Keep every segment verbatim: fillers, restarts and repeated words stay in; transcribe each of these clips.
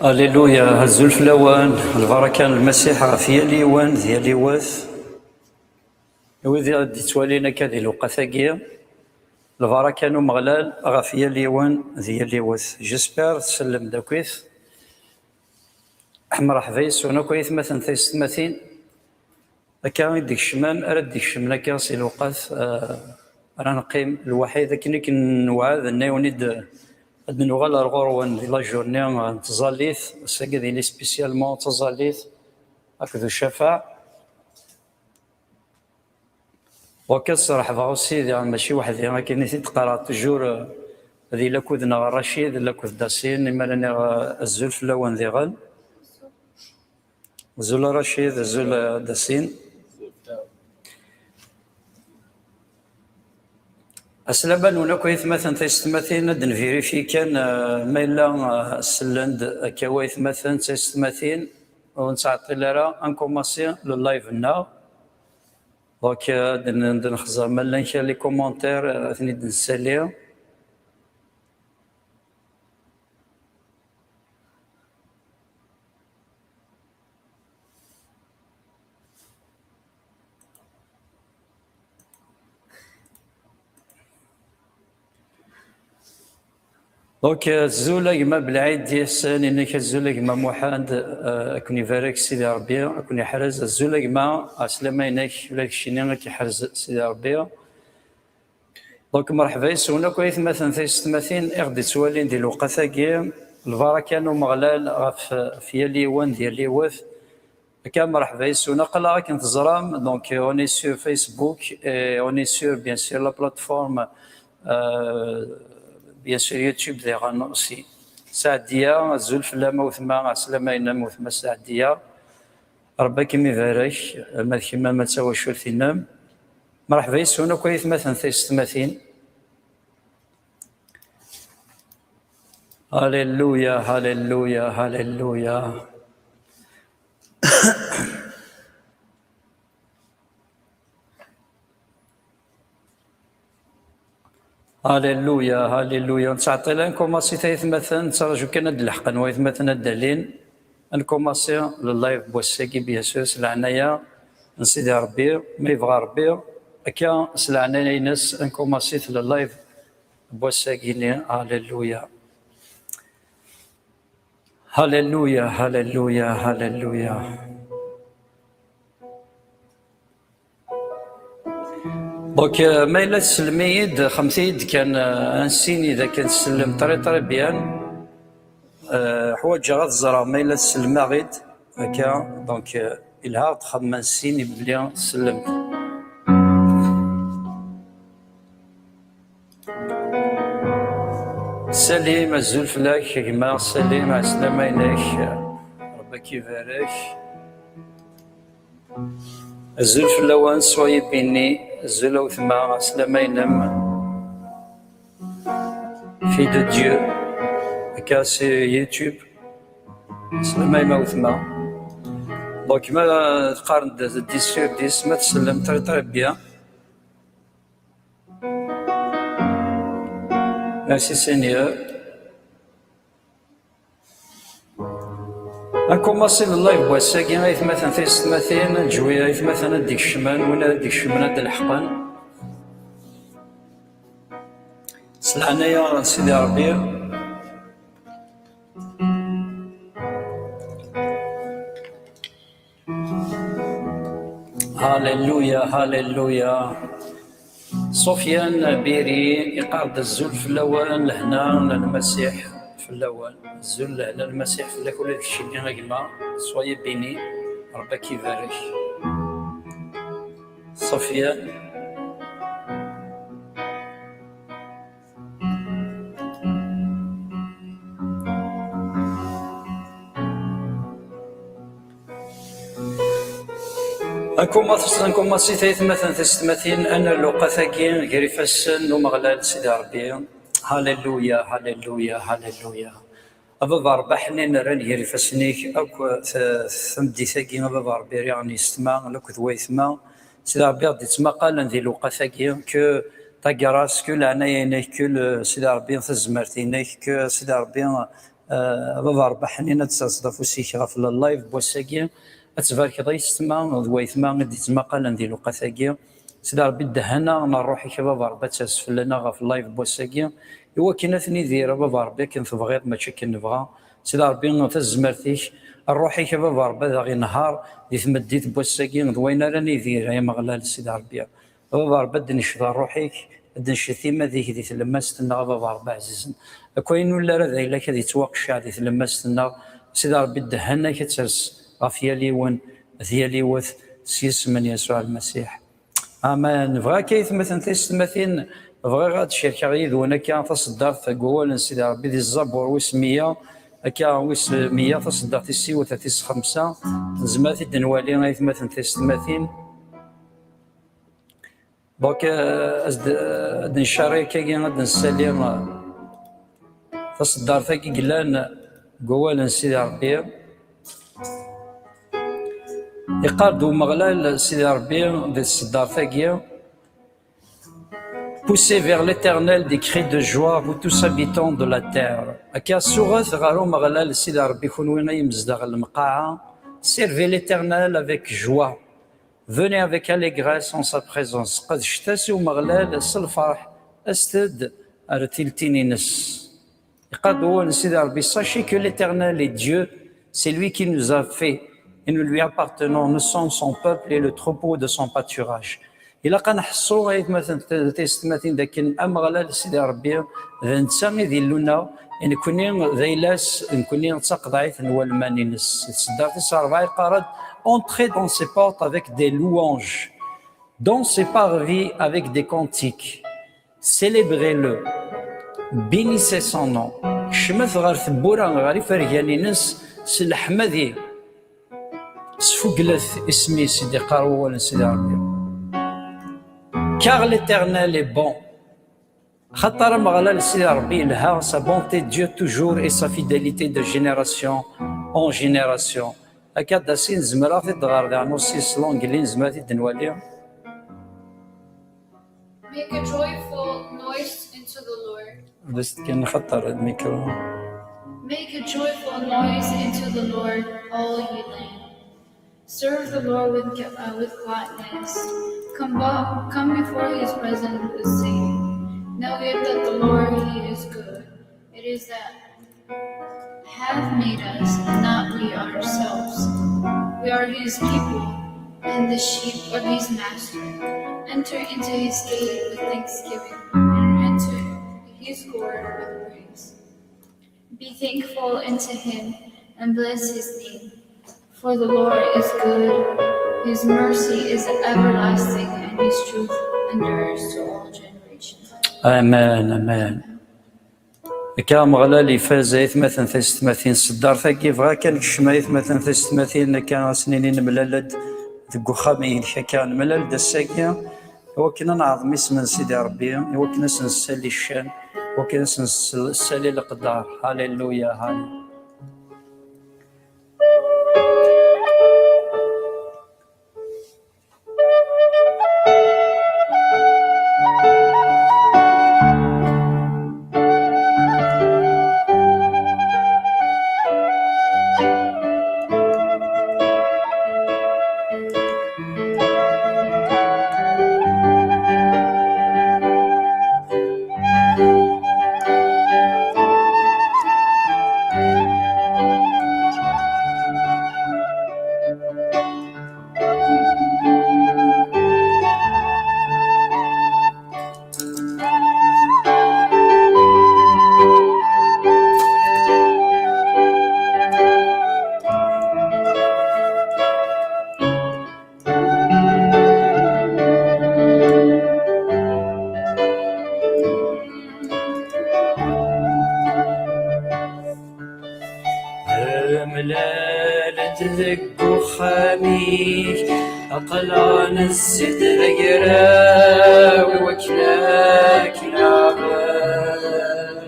Alléluia, azul fell-awen, lbaraka n Lmasiḥ ɣef yal yiwen d yal yiwet. I wid i d-ittwalin akka di lewqat-agi, lbaraka n Umeɣlal ɣef yal yiwen d yal yiwet. J'espère tsellem-d akkit. Mreḥba yes-wen akk aytmaten taysetmatin. Akka i d-ikecmen, ara d-ikecmen akka si lewqat, eh, ara neqqim lwaḥid akken i ken-newɛed, nenna-yawen-id ad d-nuɣal ar ɣur-wen di la journée, eh, n tẓallit, ass-agi ad yili spécialement d taẓallit akked ucafaɛ. Donc ad sreḥbeɣ aussi, diɣen mačči weḥd-i, akken i t-id-qqareɣ toujours, eh, ad yili akked-neɣ Racid, akked Dasin, imi ara nniɣ, eh, azul fell-awen diɣen. Azul a Racid, azul a Dasin. Aslama-nwen akk aytmaten taysetmatin, ad d-nvérifier kan, eh, ma yella, eh, sellen-d akka waytmaten taysetmatin, ur nettɛeṭṭil ara, ad nkumaṣi le live-nneɣ. Donc, eh, ad n-, ad nxeẓẓer ma llan kra les commentaires, eh, ad ten-id-nessali. Donc, euh, azul a gma Belɛid Yasen, inek azul a gma Muḥend, euh, ad ken-ibarek Sidi Ṛebbi, ad ken-iḥrez, azul a gma, ɛeslama-inek, ula d keččini ad k-iḥrez Sidi Ṛebbi. Donc, mreḥba yes-wen akk aytmaten taysetmatin i ɣ-d-ittwalin di lewqat-agi, lbaraka n Umeɣlal ɣef, ɣef yal yiwen d yal yiwet. Akka, mreḥba yes-wen, aql-aɣ akken teẓram, donc, on est sur Facebook et on est sur, bien sûr, la plateforme, euh, bien sûr, YouTube diɣen aussi. Saɛdiya, azul fell-am a wetma, ɛeslama-inem wetma Saɛdiya. Ṛebbi ad kem-ibarek, ma d kemm ama d tawacult-inem. Mreḥba yes-wen akk aytmaten taysetmatin. Alléluia, alléluia, alléluia. Alléluia, alléluia. Nettɛeṭṭil ad nkumaṣi taytmaten, nettraǧu kan ad d-leḥqen waytmaten ad d-alin. Ad nkumaṣi le live n wass-agi, bien sûr, s leɛnaya n Sidi Ṛebbi, ma yebɣa Ṛebbi, akka s leɛnaya-ines ad nkumaṣi-t le live n wass-agi-ni. Alléluia. Alléluia, alléluia, alléluia. Donc, euh, ma yella tsellem-iyi-d, xemt-iyi-d kan, euh, un signe d akken tsellem très, très bien. Euh, ḥwaǧeɣ ad ẓreɣ ma yella tsellem-aɣ-id akka. Donc, euh, ilha ad xedmeɣ un signe belli tsellem. Salim, azul fell-ak a gma Salim, ɛeslama-inek, Ṛebbi ad k-ibarek. Azul fell-awen, soyez bénis. Azul a wetma, ɛeslama-inem. Fille de Dieu. Akka si YouTube. Ɛeslama-im a wetma. Donc, ma teqqarem-d dix sur dix, ma tsellem très, très bien. Merci Seigneur. Ad nkumaṣi le live n wass-agi, aytmaten taysetmatin, ad nǧwi aytmaten ad d-ikecmen, win ara d-ikecmen ad d-leḥqen. S leɛnaya n Sidi Ṛebbi. Halleluya, halleluya. Sufyan Biri iqqar-d azul fell-awen, lehna n Lmasiḥ fell-awen. Azul, lehna n Lmasiḥ fell-ak ula d keččini a gma. Soyez bénis. Ṛebbi ad k-ibarek. Sufyan. Ad nkumaṣ-, ad nkumaṣi taytmaten tisetmatin, ad nerr lewqat-agi gar ifassen n Umeɣlal Sidi Ṛebbi. Halleluya, halleluya, halleluya. A Baba Ṛebbi aḥnin, rran gar ifassen-ik akk t-, tameddit-agi, a Baba Ṛebbi, rriɣ n yessetma, akked waytma. Sidi Ṛebbi, ad d-ittmaqalen di lewqat-agi, que ta grâce, que leɛnaya-inek, que le, Sidi Ṛebbi, tazmert-inek, que Sidi Ṛebbi, Eh, a baba Ṛebbi ḥnin, ad tserseḍ afus-ik ɣef live n wass-agi, ad tbarkeḍ ayetma d waytma i d-ittmaqalen di lewqat-agi. Sidi Ṛebbi, ddehhan-a n ṛṛuḥ-ik a baba Ṛebbi ad ters fell-aneɣ ɣef live n wass-agi, i wakken ad t-nidir a baba Ṛebbi akken tebɣiḍ, mačči akken nebɣa. Sidi Ṛebbi, tazmert-ik, ṛṛuḥ-ik a baba Ṛebbi ad aɣ-inehheṛ di tmeddit n wass-agi d wayen ara nidir, ay Ameɣlal Sidi Ṛebbi. A baba Ṛebbi, ad d-necd ṛṛuḥ-ik, ad d-necd timmad-ik di tlemmast-nneɣ, a baba Ṛebbi ɛzizen. Akk ayen ur nelli ara d ayla-k ad yettwaqecceɛ di tlemmast-nneɣ, Sidi Ṛebbi, ddehhan-ak ad ters ɣef yal yiwen d yal yiwet s yisem n Yasuɛ Lmasiḥ. Amen. Bɣiɣ akka, aytmaten tisetmatin, bɣiɣ ad d-cerkeɣ yid-wen akka taṣeddart deg wawal n Sidi Ṛebbi di Zzabur wis meyya, akka wis meyya, taṣeddart tis yiwet ar tis xemsa. Nezmer ad t-id-nwali, aytmaten tisetmatin. Donc, euh, ad d-, ad d-ncari akkagi, ad d-nessali, euh, taṣeddart-agi yellan deg wawal n Sidi Ṛebbi. Iqqar-d Umeɣlal Sidi Ṛebbi di tṣeddart-agi: Poussez vers l'Éternel des cris de joie, vous tous habitants de la terre. Akka, suɣet ɣer Umeɣlal Sidi Ṛebbi, kunwi ay imezdaɣ n lemqaɛa. Servez l'Éternel avec joie. Venez avec allégresse en sa présence. Qedcet-as i Umeɣlal s lferḥ, aset-d ar tiltin-ines. Iqqar-d wawal n Sidi Ṛebbi: Sachez que l'Éternel est Dieu, c'est lui qui nous a fait, et nous lui appartenons, nous sommes son peuple et le troupeau de son pâturage. Ilaq ad nḥessu, aytmaten tisetmatin, d akken Ameɣlal Sidi Ṛebbi d netta i d Illu-nneɣ, i nekni d ayla-s, nekni d taqeḍɛit n walman-ines. Di tseddart-is ṛebɛa yeqqar-d: Entrez dans ses portes avec des louanges, dans ses parvis avec des cantiques. Célébrez-le, bénissez son nom. Kecmet ɣer tewwura, ɣer ifergan-ines, s leḥmadi, sfuglet isem-is, i d-iqqar wawal n Sidi Ṛebbi. Car l'Éternel est bon. Xaṭer Ameɣlal Sidi Ṛebbi yelha, sa bonté dure toujours et sa fidélité de génération en génération. Akka d asin zemreɣ t-id-ɣer daɣen aussi s l'anglais, nezmer ad t-id-nwali. Make a joyful noise into the Lord. Bas kan xaṭer lmikru. Make a joyful noise into the Lord, all ye land. Serve the Lord with, uh, with gladness. Come, bu- come before his presence with singing. Know ye that the Lord, he is good. It is that hath made us, and not we ourselves. We are his people, and the sheep of his master. Enter into his gate with thanksgiving, and enter his court with praise. Be thankful unto him, and bless his name. For the Lord is good, his mercy is everlasting, and his truth endures to all generations. Amen, amen. Akka Ameɣlal ifaz, aytmaten tisetmatin, s tseddart-agi. Bɣiɣ kan kecmen, aytmaten tisetmatin, akka ad s-nini nemlal-d deg uxxam-inek, akka nemlal-d ass-agi, i wakken ad neɛḍem isem n Sidi Ṛebbi, i wakken ad s-nessali ccan, i wakken ad s-nessali leqder. Halleluya, halleluya. Nemlal-d deg uxxam-ik, aql-aɣ nezzi-d d agraw i wakken ad k-neɛbed.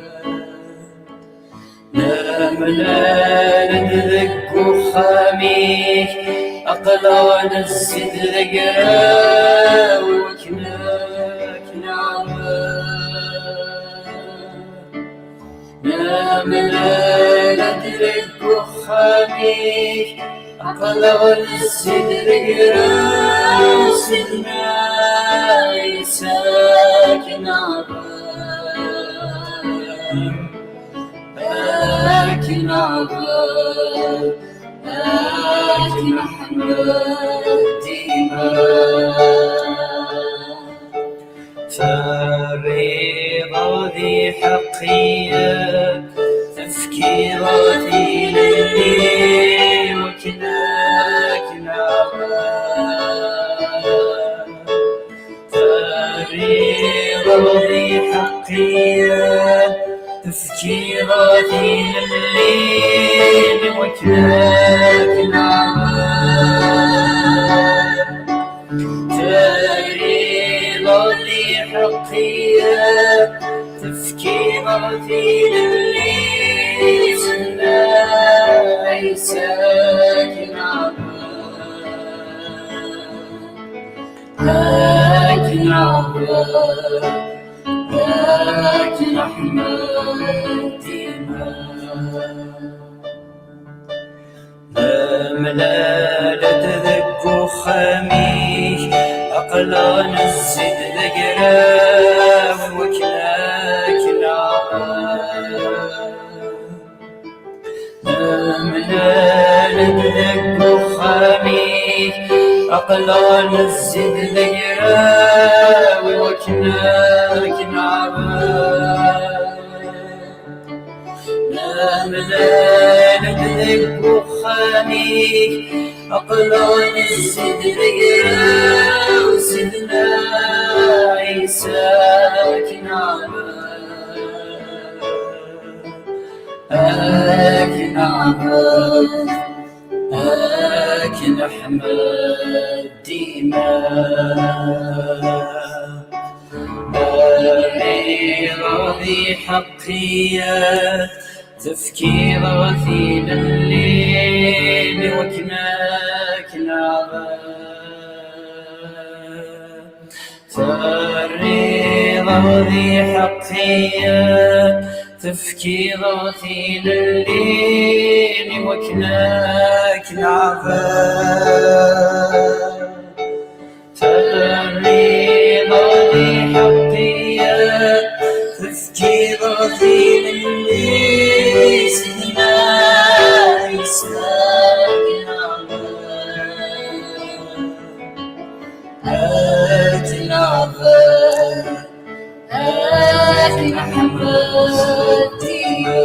Nemlal-d deg uxxam-ik, aql-aɣ nezzi-d d agraw i wakken ad k-neɛbed. Nemlal Amek aql-aɣ nezzi-d deg ras-nneɣ, Ɛisa akken aɣ-, akken aɣ-, akken ḥmed dima. Terriḍ di ḥeqqi, tefkiḍ tilelli wakken ad k-neɛbed. Terriḍ di ḥeqqi, tefkiḍ tilelli wakken ad k-neɛbed. Terriḍ di ḥeqqi, tefkiḍ tilelli, Ɛisa akken aɣ-, akken aɣ-, akken ḥmed dima. Nemlal-d deg uxxam-ik, aql-aɣ nezzi-d d agraw wakken ad k-neɛbed. Nemlal-d deg uxxam-ik, aql-aɣ nezzi-d d agraw wakken ad k-neɛbed. Nemlal-d deg uxxam-ik, aql-aɣ nezzi-d d agraw, Sidna Ɛisa ad k-neɛbed, ad k-neɛbed, ad k-neḥmed dima. Terriḍ di ḥeqqi, tefkiḍ tilelli wakken ad k-neɛbed. Terriḍ di ḥeqqi, tefkiḍ tilelli wakken ad k-neɛbed. Terriḍ di ḥeqqi, tefkiḍ tilelli, Sidna Ɛisa ad k-neɛbed, ad k-neḥmed dima.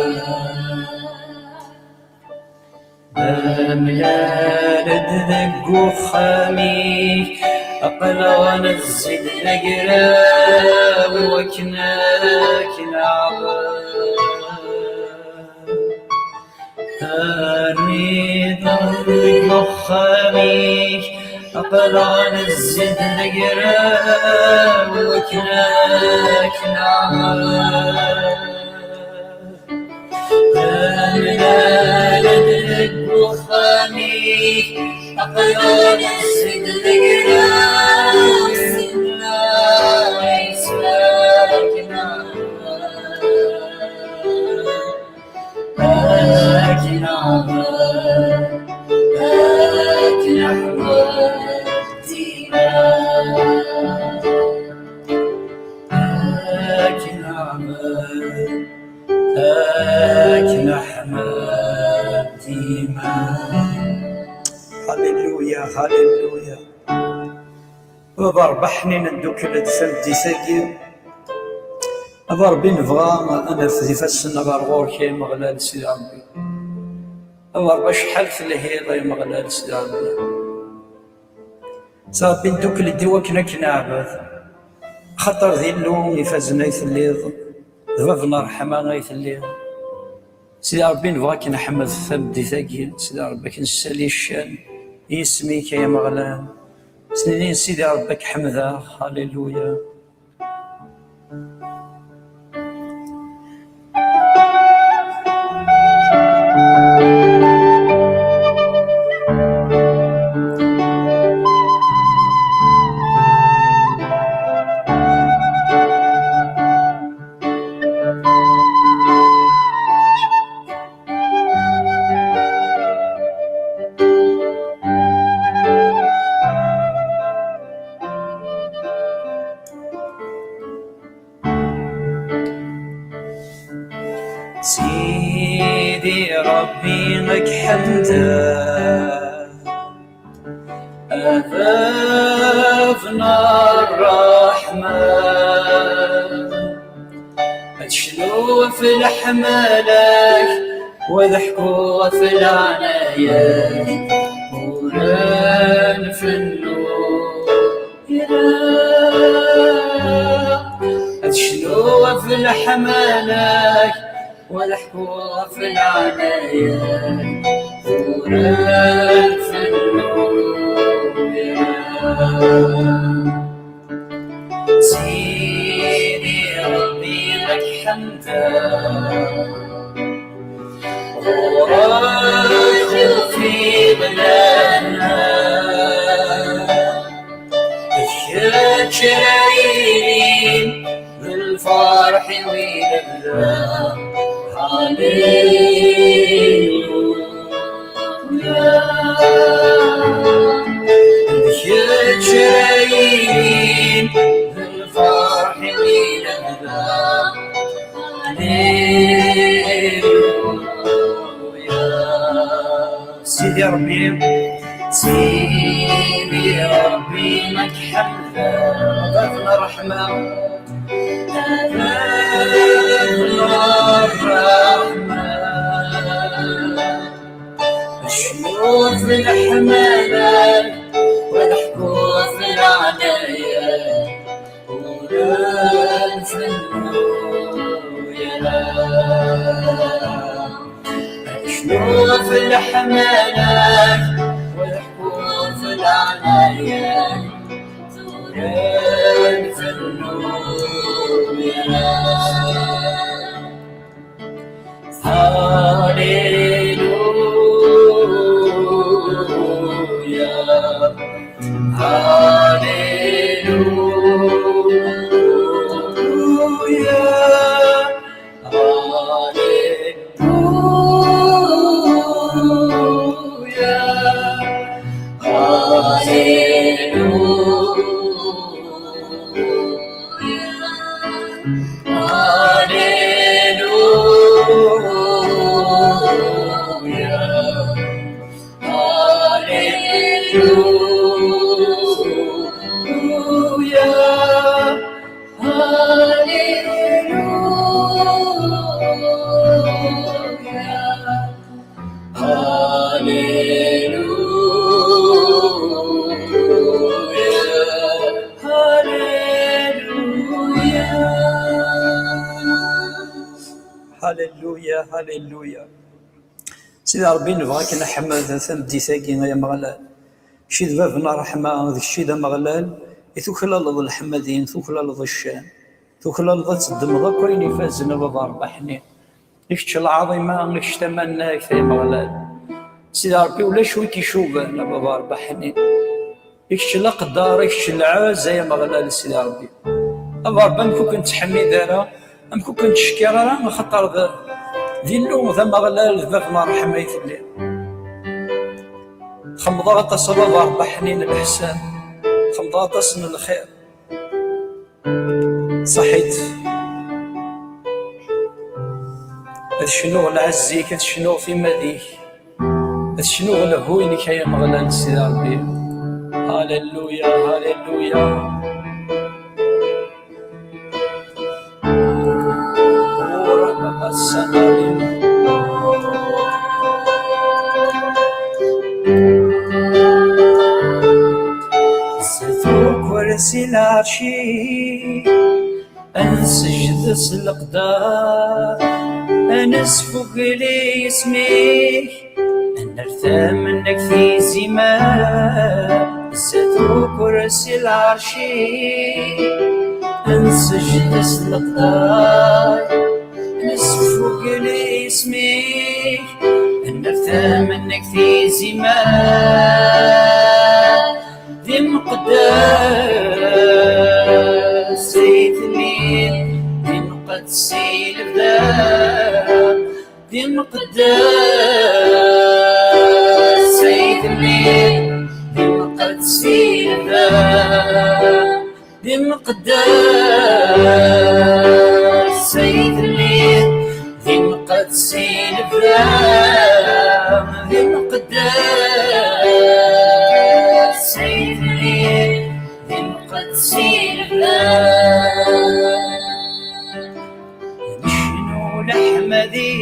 Nemlal-d deg uxxam-ik, aql-aɣ nezzi-d d agraw wakken ad k-neɛbed. Terriḍ deg uxxam-ik, aql-aɣ nezzi-d d agraw wakken ad k-neɛbed. Nemlal-d deg uxxam-ik, aql-aɣ nezzi-d d agraw, Sidna Ɛisa ad k-neɛbed, ad k-neɛbed, ad k-neḥmed dima. Ad k-neɛbed, ad k-neḥmed dima. Halleluya, halleluya. Baba Ṛebbi ḥnin, neddukel-d tameddit-agi. A Ṛebbi, nebɣa ad nerfed ifassen-nneɣ ɣer ɣur-k, ay Ameɣlal, Sidi Ṛebbi. A Ṛebbi, acḥal telhiḍ, ay Ameɣlal, Sidi Ṛebbi. S Ṛebbi neddukel-d i wakken ad k-neɛbed, axaṭer d Illu ifazen ay telliḍ, d Bab n ṛṛeḥma ay telliḍ. Sidi Ṛebbi, nebɣa ad k-neḥmed tameddit-agi, Sidi Ṛebbi, ad k-nessali ccan i yisem-ik, ay Ameɣlal. S nini, Sidi Ṛebbi, ad k-ḥemdeɣ, Halleluya. Di Ṛebbi ad k-ḥemdeɣ, a bab n ṛṛeḥma. Ad cnuɣ ɣef leḥmala-k, wa ad ḥkuɣ ɣef leɛnaya-k, ur nfennu ara. Ad cnuɣ ɣef leḥmala-k, wa ad ḥkuɣ ɣef leɛnaya-k, ur nfennu ara. Sidi Ṛebbi ad k-ḥemdeɣ, ɣur-k ufiɣ lehna. D kečč ara yilin d lferḥ-iw i lebda. Haleluya. D kečč ara yilin d lferḥ-iw i lebda. Haleluya. Sidi Ṛebbi, Sidi Ṛebbi, ad k-ḥemdeɣ, a bab n ṛṛeḥma, a bab n ṛṛeḥma. Ad cnuɣ ɣef leḥmala-k, wa ad ḥkuɣ ɣef leɛnaya-k, ur nfennu ara. Ad cnuɣ ɣef leḥmala-k, wa ad ḥkuɣ ɣef leɛnaya-k, ur nfennu ara. Haleluya. Haleluya. Haleluya. Haleluya. Haleluya. Haleluya. Haleluya. Haleluya. Haleluya. Haleluya, haleluya. Sidi Ṛebbi, nebɣa akken ad ḥemmed tameddit-agi, ay Ameɣlal. Kečč i d bab n ṛṛeḥma, d kečč i d Ameɣlal, i tuklaleḍ leḥmadi, tuklaleḍ ccan, tuklaleḍ ad teddmeḍ akk ayen ifazen, a baba ṛebbaḥ-nni. I kečč lɛaḍima, i kečč tamannagt, ay Ameɣlal. Sidi Ṛebbi, ulac wi k-icuban, a baba ṛebbaḥ-nni. I kečč leqder, i kečč lɛezz, ay Ameɣlal, Sidi Ṛebbi. A baba ṛebbaḥ, amek ur k-nettḥemmid ara, amek ur k-nettcekkir ara, axaṭer d, d Illu, d Ameɣlal, d bab n ṛṛeḥma i telliḍ. Txemmeḍ aṭas, a baba ṛebbaḥ-nni, n leḥsan, txemmeḍ aṭas n lxir. Ṣaḥit. Ad cnuɣ lɛezz-ik, ad cnuɣ timmad-ik, ad cnuɣ lehhu-inek, ay Ameɣlal, Sidi Ṛebbi. Haleluya, haleluya. Zdat ukersi lɛerc-ik, ad nseǧǧed s leqder, ad nesfugel isem-ik, ad nerr tamennagt i izimer, zdat ukersi lɛerc-ik, ad nseǧǧed s leqder, ad nesfugel isem-ik, ad nerr tamennagt i izimer. D imqeddes ay telliḍ, d imqeddes i lebda. D imqeddes ay telliḍ, d imqeddes i lebda. D imqeddes ay telliḍ, d imqeddes i Lebda d imqeddes, Seytni d imqeddes i lebda. Necnu leḥmadi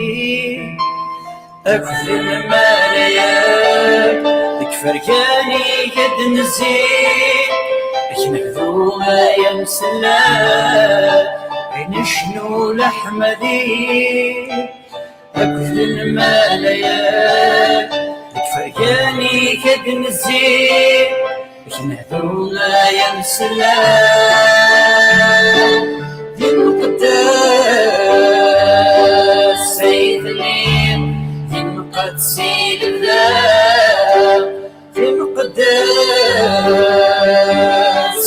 akked lmalayek, deg fergan-ik ad d-nezzi, ad k-nehdu ay ameslay, necnu leḥmadi akked lmalayek, deg fergan-ik ad d-nezzi, ad k-nehdu ay ameslay. D imqeddes Seytni, d imqeddes i lebda, d imqeddes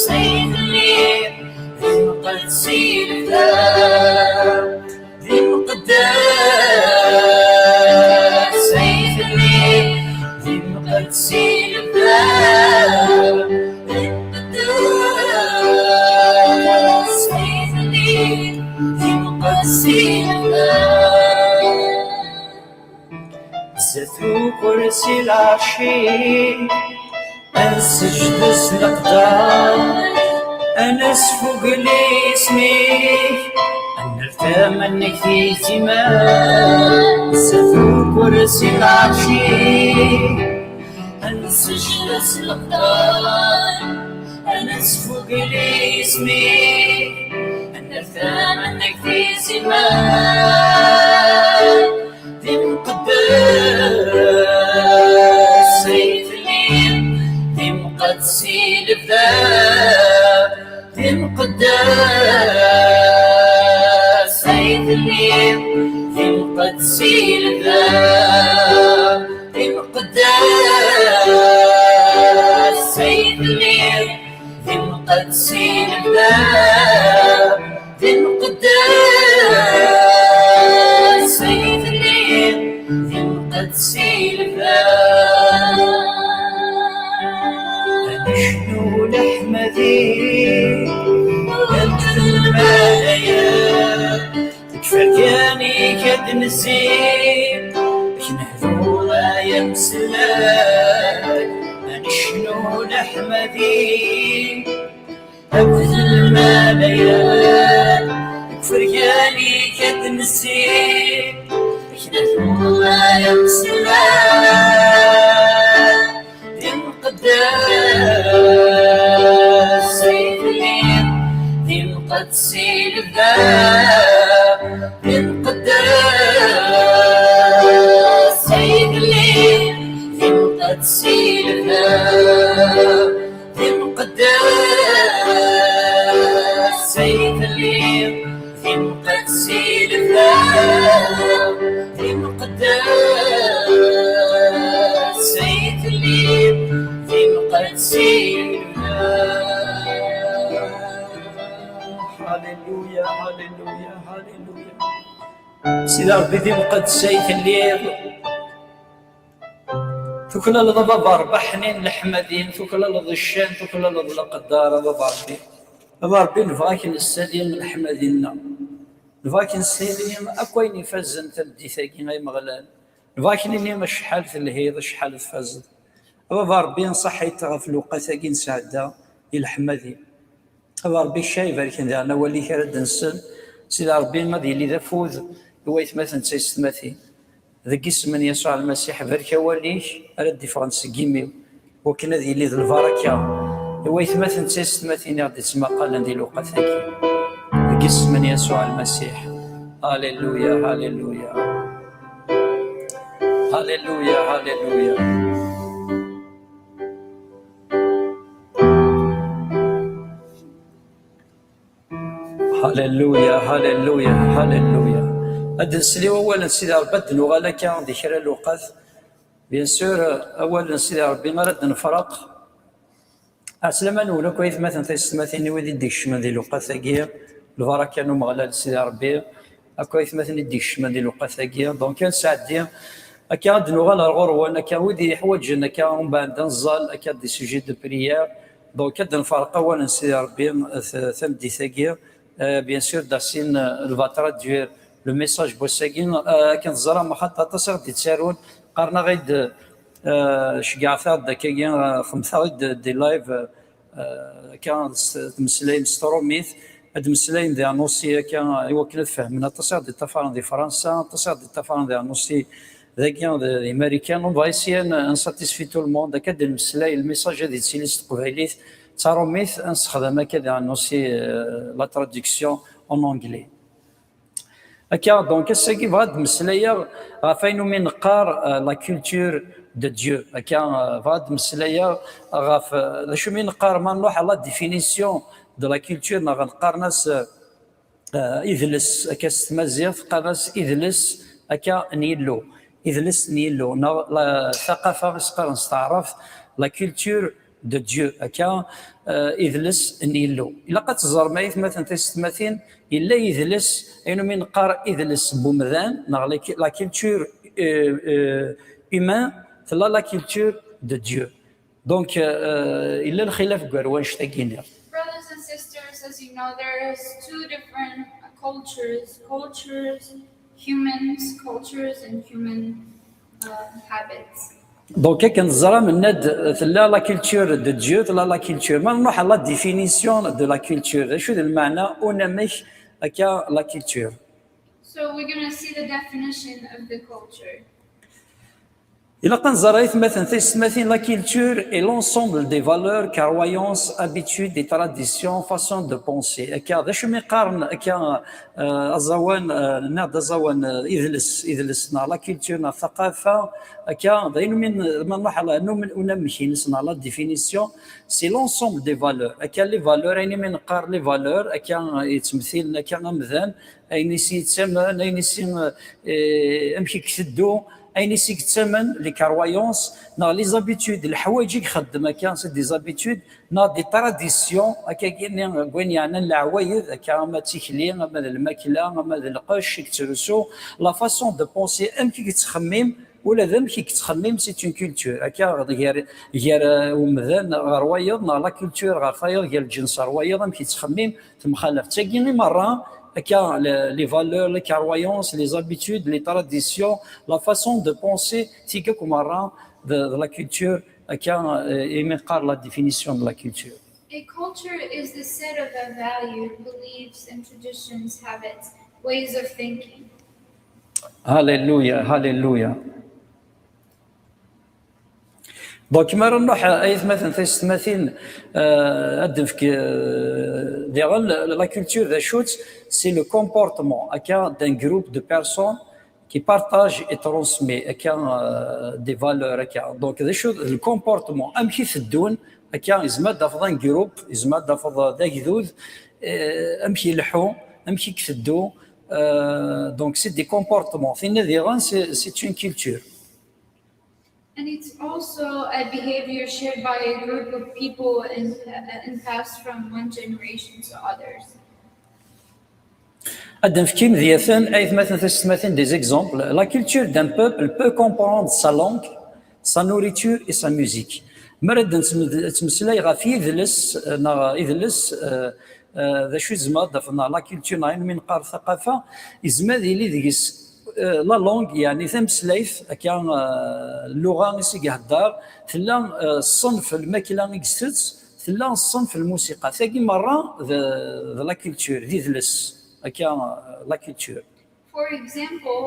Seytni, d imqeddes i lebda. D imqeddes Seytni, d imqeddes i lebda. D imqeddes Seytni, d imqeddes i lebda. Zdat ukersi lɛerc-ik, ad nseǧǧed s leqder, ad nesfugel isem-ik, ad nerr tama-nnek di zzman. Zdat ukersi lɛerc-ik, ad nseǧǧed s leqder, ad nesfugel isem-ik, ad nerr tama-nnek di zzman. D imqeddes Seytni, d imqeddes i lebda. D imqeddes Seytni, d imqeddes i lebda. D imqeddes Seytni, d imqeddes i lebda. D imqeddes Seytni, d imqeddes i lebda. Ad necnu leḥmadi akked lmalayek, deg fergan-ik ad d-nezzi, ad k-nehdu ay ameslay. Ad necnu leḥmadi akked lmalayek, deg fergan-ik ad d-nezzi, ad k-nehdu ay ameslay. D imqeddes Seytni, d imqeddes i lebda. D imqeddes Seytni, d imqeddes i lebda. D imqeddes Seytni, d imqeddes i lebda. D imqeddes Seytni, d imqeddes i lebda. Haleluya, haleluya, haleluya. Sidi Ṛebbi d imqeddes ay telliḍ. Tuklaleḍ a baba Ṛebbi aḥnin leḥmadi, tuklaleḍ ccan, tuklaleḍ leqder a baba Ṛebbi. A baba Ṛebbi, nebɣa ad k-nessali leḥmadi-nneɣ. Nebɣa ad k-nessali akk ayen ifazen tameddit-agi ay Ameɣlal. Nebɣa ad k-nini acḥal telhiḍ, acḥal tfazeḍ. A baba Ṛebbi, nṣaḥit ɣef lewqat-agi nesɛedda di leḥmadi. A Ṛebbi, kečč ay ibarken daɣen awal-ik ara d-nsel. Sidi Ṛebbi, ad yili d afud i waytmaten d taysetmatin. Deg isem n Yasuɛ Lmasiḥ, barek awal-ik ara d-iffɣen seg imi-w, wakken ad yili d lbaraka i waytmaten d taysetmatin i ɣ-d-ittmaqalen di lewqat-agi. Deg isem n Yasuɛ Lmasiḥ. Haleluya, haleluya. Haleluya, haleluya. Haleluya, haleluya, haleluya. Ad nsel i wawal n Sidi Ṛebbi, ad d-nuɣal akka di kra n lewqat. Bien sûr, awal n Sidi Ṛebbi ara d-nefreq. Ɛeslama-nwen akk aytmaten taysetmatin, i wid i d-ikecmen di lewqat-agi, lbaraka n Umeɣlal Sidi Ṛebbi, akk aytmaten i d-ikecmen di lewqat-agi. Donc, ad nesɛeddi, akka ad d-nuɣal ar ɣur-wen, akka wid yeḥwaǧen, akka umbeɛd ad nẓal, akka des sujets de prière. Donc, ad d-nferq awal n Sidi Ṛebbi, t-, tameddit-agi. Euh, bien sûr, Dasin, euh, elle va traduire Le message n wass-agi, euh, akken teẓram, axaṭer aṭas i ɣ-d-yettarun, qqaren-aɣ-id, euh, ceggɛet-aɣ-d akkagi, euh, xedmet-aɣ-id des lives, euh, akka s tmeslayem s trumit, ad d-meslayen diɣen aussi akka i wakken ad fehmen. Aṭas i ɣ-d-yeṭṭafaren di Fransa, aṭas i ɣ-d-yeṭṭafaren diɣen aussi dagi di, di Marikan. On va essayer ad nsatisfi tout le monde, akka ad d-nmeslay, le message ad yettili s teqbaylit, d tarumit, ad nessexdam akka diɣen aussi, euh, la traduction en anglais. Akka, donc, ass-agi bɣiɣ ad d-meslayeɣ ɣef ayen umi neqqar, euh, la culture de Dieu. Akka, euh, bɣiɣ ad d-meslayeɣ ɣef, euh, d acu umi neqqar ma nruḥ à la définition de la culture, neɣ neqqaren-as, euh, idles, akka s tmaziɣt, qqaren-as idles, akka, n Yillu. Idles n Yillu, neɣ la, thaqafa i s-qqaren s taɛrabt, la culture de Dieu, akka, euh, idles n Yillu. Ilaq ad teẓrem, ay atmaten tisetmatin, yella yidles, ayen umi neqqar idles n umdan, neɣ la, la culture, euh, euh, humaine, tella la culture de Dieu. Donc, euh, yella lxilaf deg wanect-agi nniɣ. Brothers and sisters, as you know, there is two different cultures, cultures, humans, cultures, and human, uh, habits. Donc, akken teẓram, nenna-d tella la culture de Dieu, tella la culture. Ma nruḥ à la définition de la culture, d acu d lmeɛna unamek akka la culture? So we're gonna see the definition of the culture. Ilaq ad nẓer, ay atmaten tisetmatin, la culture est l'ensemble des valeurs, croyances, habitudes et traditions, façon de penser. Akka, d acu mi qqaren akka, euh, aẓawan, euh, nenna-d aẓawan, euh, idles, idles neɣ la culture neɣ thaqafa, akka, d ayen umi n-, ma nruḥ ɣer unamek-ines neɣ la définition, c'est l'ensemble des valeurs. Akka, les valeurs, ayen umi neqqar les valeurs, akka, yettmethilen akka amdan, ayen i s-yettamen, ayen i s-, eh, amek i iteddu, ayen i s-yettamen, les croyances, neɣ les habitudes, leḥwayeǧ i ixeddem akka, c'est des habitudes, neɣ des traditions, akka-agi-nni, deg wayen yeɛnan leɛwayed, akka ama d tikli, ama d lmakla, ama d lqecc i yettrusu, la façon de penser, amek i yettxemmim, ula d amek i yettxemmim, c'est une culture. Akka, gar, gar, eh, umdan ɣer wayeḍ, neɣ la culture ɣer tayeḍ, gar lǧens ɣer wayeḍ, amek i yettxemmim, temxalaf. Tagi i merra, akka, le-, les valeurs, les croyances, les habitudes, les traditions, la façon de penser, tigak merra de, de la culture, akka, eh, imi neqqar la définition de la culture. A culture is the set of a value, beliefs, and traditions, habits, ways of thinking. Hallelujah, hallelujah. Donc, ma nruḥ, ay atmaten tisetmatin, euh, ad d-nefk, euh, diɣen, la culture d acu-tt, c'est le comportement, akka, d'un groupe de personnes qui partage et transmet, akka, euh, des valeurs, akka. Donc, d acu, le comportement, amek i teddun, akka, yezmer ad d-tafeḍ un groupe, yezmer ad d-tafeḍ d agdud, euh, amek ileḥḥu, amek i iteddu, euh, donc, c'est des comportements. Tinna diɣen, c'est, c'est une culture. And it's also a behavior shared by a group of people and, uh, and passed from one generation to others. Ad d-nefk imedyaten, ay atmaten tisetmatin, des exemples. La culture d'un peuple peut comprendre sa langue, sa nourriture et sa musique. Mi ara d-nettmeslay ɣef yidles, neɣ idles, eh, eh, d acu i tzemreḍ ad d-tafeḍ, neɣ la culture, neɣ ayen umi neqqar thaqafa, yezmer ad yili deg-s, eh, la langue, yeɛni tameslayt, akka, eh, lluɣa i s-ihedder, tella, eh, ṣṣenf lmakla i itett, tella ṣṣenf lmusiqa. Tagi merra d, d la culture, d idles, akka, eh, la culture. For example,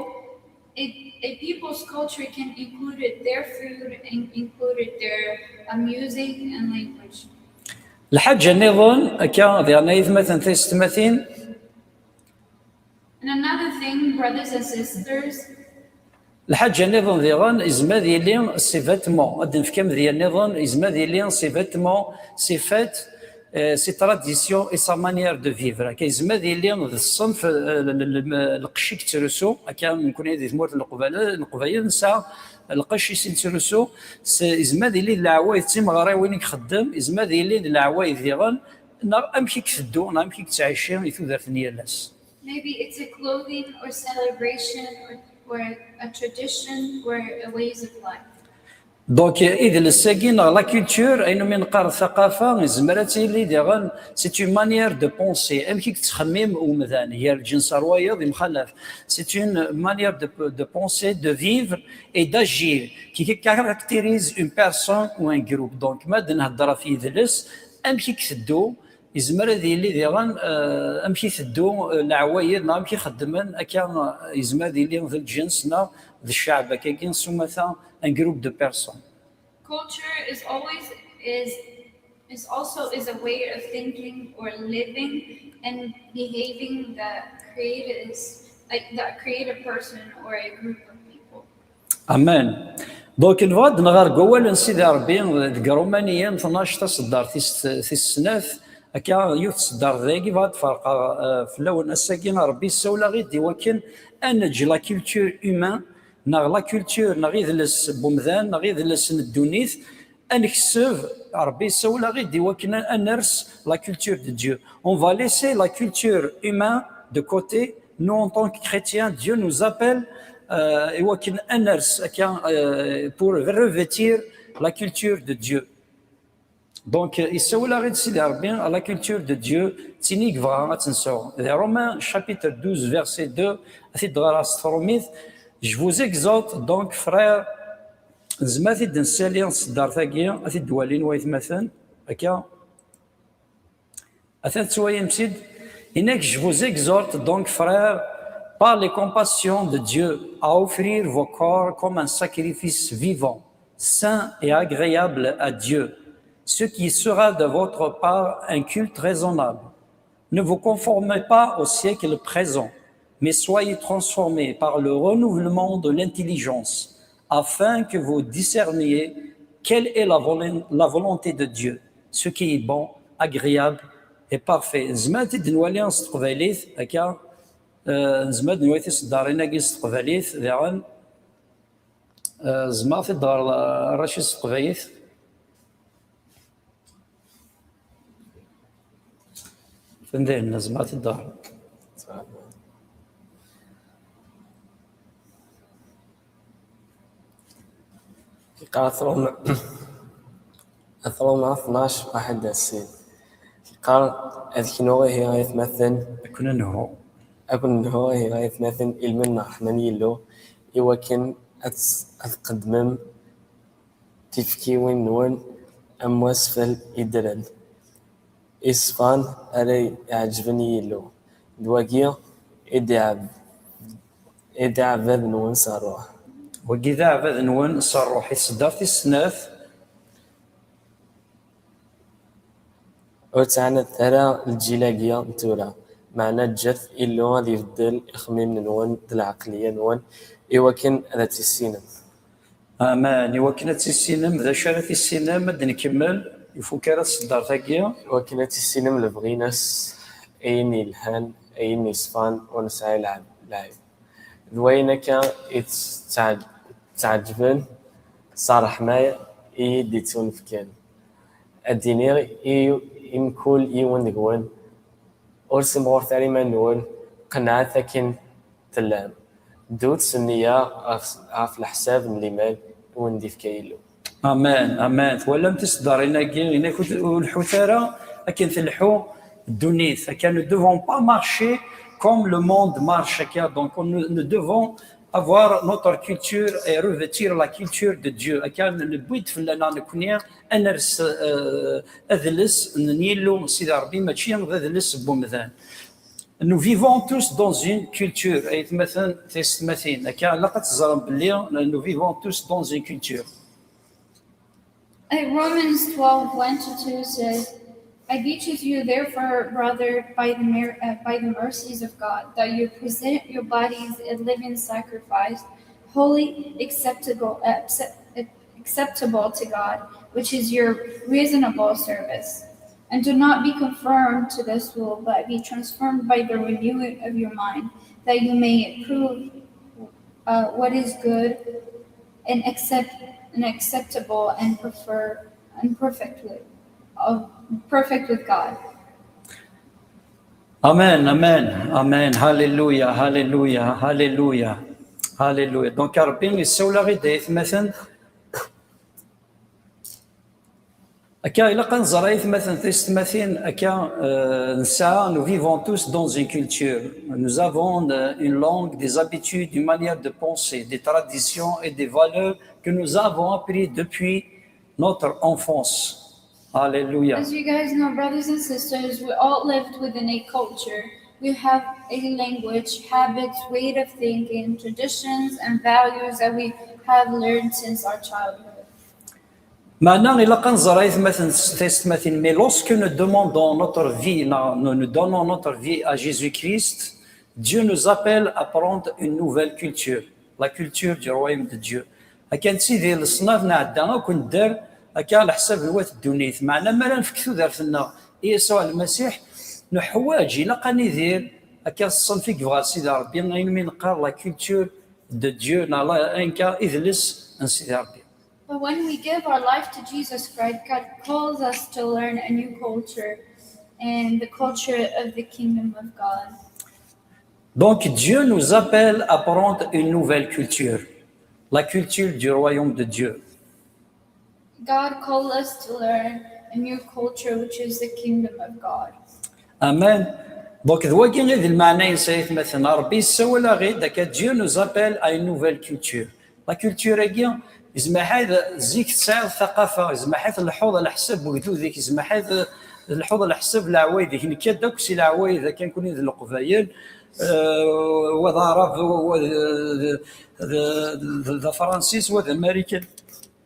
a, a people's culture can include their food and include their, uh, music and language. Lḥaǧa nniḍen, akka, diɣen, ay atmaten tisetmatin. And another thing, brothers and sisters, lḥaǧa nniḍen diɣen, yezmer ad yili ses vêtements. Ad d-nefk amedya nniḍen, yezmer ad yili ses vêtements, ses fêtes, eh, ses traditions et sa manière de vivre. Akka, yezmer ad yili d ṣṣenf, eh, l-, l-, l-, lqecc i yettrusu. Akka, nekkni di tmurt n Leqbayel, Leqbayel nesɛa lqecc i s-nettrusu. S-, yezmer ad yili d leɛwayed d timeɣriwin i ixeddem, yezmer ad yili d leɛwayed diɣen, neɣ amek i iteddu, neɣ amek i yettɛici i tudert n yal ass. Maybe it's a clothing or celebration or, or a tradition or a ways of life. Donc, idles-agi neɣ la culture, ayen umi neqqar ثقافة, yezmer ad tili diɣen, c'est une manière de penser. Amek i yettxemmim umdan, gar lǧens ar wayeḍ, yemxalaf. C'est une manière de, de penser, de vivre et d'agir qui caractérise une personne ou un groupe. Donc, ma d-nhedder ɣef yidles, amek i iteddu, yezmer ad yili diɣen, euh, amek i iteddu, euh, leɛwayed, neɣ amek i xeddmen, akka, euh, yezmer ad yili d lǧens, neɣ d cceɛb, akkagi, s umata, un groupe de personnes. Culture is always, is, is also is a way of thinking or living and behaving that creates, like, that create a person or a group of people. Amen. Donc, nebɣa ad nɣer deg wawal n Sidi Ṛebbi deg Ṛumaniyen tnac taṣeddart tis, tis snat, akka yiwet tṣeddart dagi, bɣa ad ferqeɣ, eh, fell-awen. Ass-agi, Ṛebbi yessawel-aɣ-id i wakken ad neǧǧ la culture humaine, neɣ la culture, neɣ idles n umdan, neɣ idles n ddunit, ad nekseb, Ṛebbi yessawel-aɣ-id i wakken ad ners la culture de Dieu. On va laisser la culture humaine de côté. Nous, en tant que chrétiens, Dieu nous appelle, euh, i wakken ad ners akka, euh, pour revêtir la culture de Dieu. Donc, euh, yessawel-aɣ-id Sidi Ṛebbi à la culture de Dieu, d tin i yebɣa ad tt-nseɣ. Di Romains chapitre douze, verset deux, ad t-id-ɣreɣ s tṛumit. Je vous exhorte donc, frères, nezmer ad t-id-nsali ṣeddart-agi, ad t-id-walin waytmaten, akka. Atan tettwalimt-id. Inek, je vous exhorte donc, frères, par les compassions de Dieu, à offrir vos corps comme un sacrifice vivant, saint et agréable à Dieu, ce qui sera de votre part un culte raisonnable. Ne vous conformez pas au siècle présent, mais soyez transformés par le renouvellement de l'intelligence, afin que vous discerniez quelle est la volon-, la volonté de Dieu, ce qui est bon, agréable et parfait. Nezmer ad t-id-nwali s teqbaylit, akka, euh, nezmer ad nwali tiseddarin-agi s teqbaylit, daɣen, euh, nezmer ad t-id-ɣreḍ, euh, Racid, s teqbaylit. Atan dayen, nezmer ad t-id-ɣreḍ. Yeqqar at Roma, at Roma tnac, waḥed a sin. Yeqqar: ad knuɣ ihi ay atmaten. Ad ken-nhu. Ad ken-nhu ihi ay atmaten, ilmend n ṛṛeḥma n Yillu, i wakken ad, ad tqeddmem tifkiwin-nwen am wasfel iddren, iṣfan ara iɛeǧben i Yillu. D wagi i d iɛeb-, i d aɛbad-nwen s ṛṛuḥ. Wagi d aɛbad-nwen s ṛṛuḥ, i tseddart tis snat. Ur ttɛanat ara lǧil-agi n tura, meɛna ǧǧet Illu ad ibeddel ixemmimen-nwen d lɛeqliya-nwen, i wakken ad tt-tissinem. Aman, i wakken ad tissinem, d acu ara tissinem, ad d-nkemmel, ifuk ara tseddart-agi. I wakken ad tissinem lebɣi-ines, ayen yelhan, ayen yeṣfan, ur nesɛi lɛeb-, lɛib. D wayen akka i tt-, ttɛeǧ-, ttɛeǧben s ṛṛeḥma i yi-d-ittunefken. Ad d-iniɣ i, i mkul yiwen deg-wen, ur ssimɣuret ara iman-nwen, qennɛet akken tellam. Ddut s nniya ɣef, ɣef leḥsab n liman i wen-d-ifka Yillu. Amen, amen. Twalam tiseddarin-agi, inak ur, ur lḥut ara akken telḥu ddunit. Akka, nous devons pas marcher comme le monde marche, akka. Donc, on, nous, nous devons avoir notre culture et revêtir la culture de Dieu. Akka, newwi-d fell-aneɣ nekni ad ners, euh, adles n Yillu Sidi Ṛebbi, mačči d adles n wemdan. Nous vivons tous dans une culture, ay atmaten, tiyessetmatin. Akka, ilaq ad teẓrem belli nous vivons tous dans une culture. Uh, Romans twelve, one to two says, I beseech you, therefore, brother, by the mer-, uh, by the mercies of God, that you present your bodies a living sacrifice, holy, acceptable, uh, accept-, acceptable to God, which is your reasonable service. And do not be conformed to this world, but be transformed by the renewing of your mind, that you may prove, uh, what is good and accept-, and acceptable and prefer-, and perfect with, of, perfect with God. Amen, amen, amen. Hallelujah, hallelujah, hallelujah, hallelujah. Donc, Ṛebbi yessawel-aɣ-id, ay atmaten, Akka, ilaq ad nẓer aytmaten tisetmatin, akka, euh, nesɛa, nous vivons tous dans une culture. Nous avons, euh, une langue, des habitudes, une manière de penser, des traditions et des valeurs que nous avons appris depuis notre enfance. Alléluia. As you guys know, brothers and sisters, we all lived within a culture. We have a language, habits, way of thinking, traditions, and values that we have learned since our childhood. Meɛna ilaq ad nẓer aytmaten s tisetmatin, mais lorsque nous demandons notre vie, nous, nous donnons notre vie à Jésus-Christ, Dieu nous appelle à prendre une nouvelle culture, la culture du royaume de Dieu. Akka nettidi leṣnaf nɛedda akk nedder akka leḥsab n wat ddunit. Meɛna mi ara nefk tudert-nneɣ i Yasuɛ Lmasiḥ, neḥwaǧ, ilaq ad nidir akka s ṣṣenf i yebɣa Sidi Ṛebbi, ayen mi neqqar la culture de Dieu, neɣ la, ayen kan idles n Sidi Ṛebbi. But when we give our life to Jesus Christ, God calls us to learn a new culture and the culture of the kingdom of God. Donc Dieu nous appelle à prendre une nouvelle culture, la culture du royaume de Dieu. God called us to learn a new culture, which is the kingdom of God. Amen. Donc d wagi i d lmeɛna-ines, ay atmaten. Ṛebbi yessawal-aɣ-id akka, Dieu nous appelle à une nouvelle culture. La culture-agi, yezmer ḥayd zik tesɛiḍ taqafa, yezmer ḥayd telḥuḍ leḥsab n ugdud-ik, yezmer ḥayd telḥuḍ leḥsab n leɛwayed-ik. Nekka-d akk si leɛwayed, akka nekkni d Leqbayel, euh, wa d Aɛrab, wa d, d, d, d Afransis, wa d Amarikan.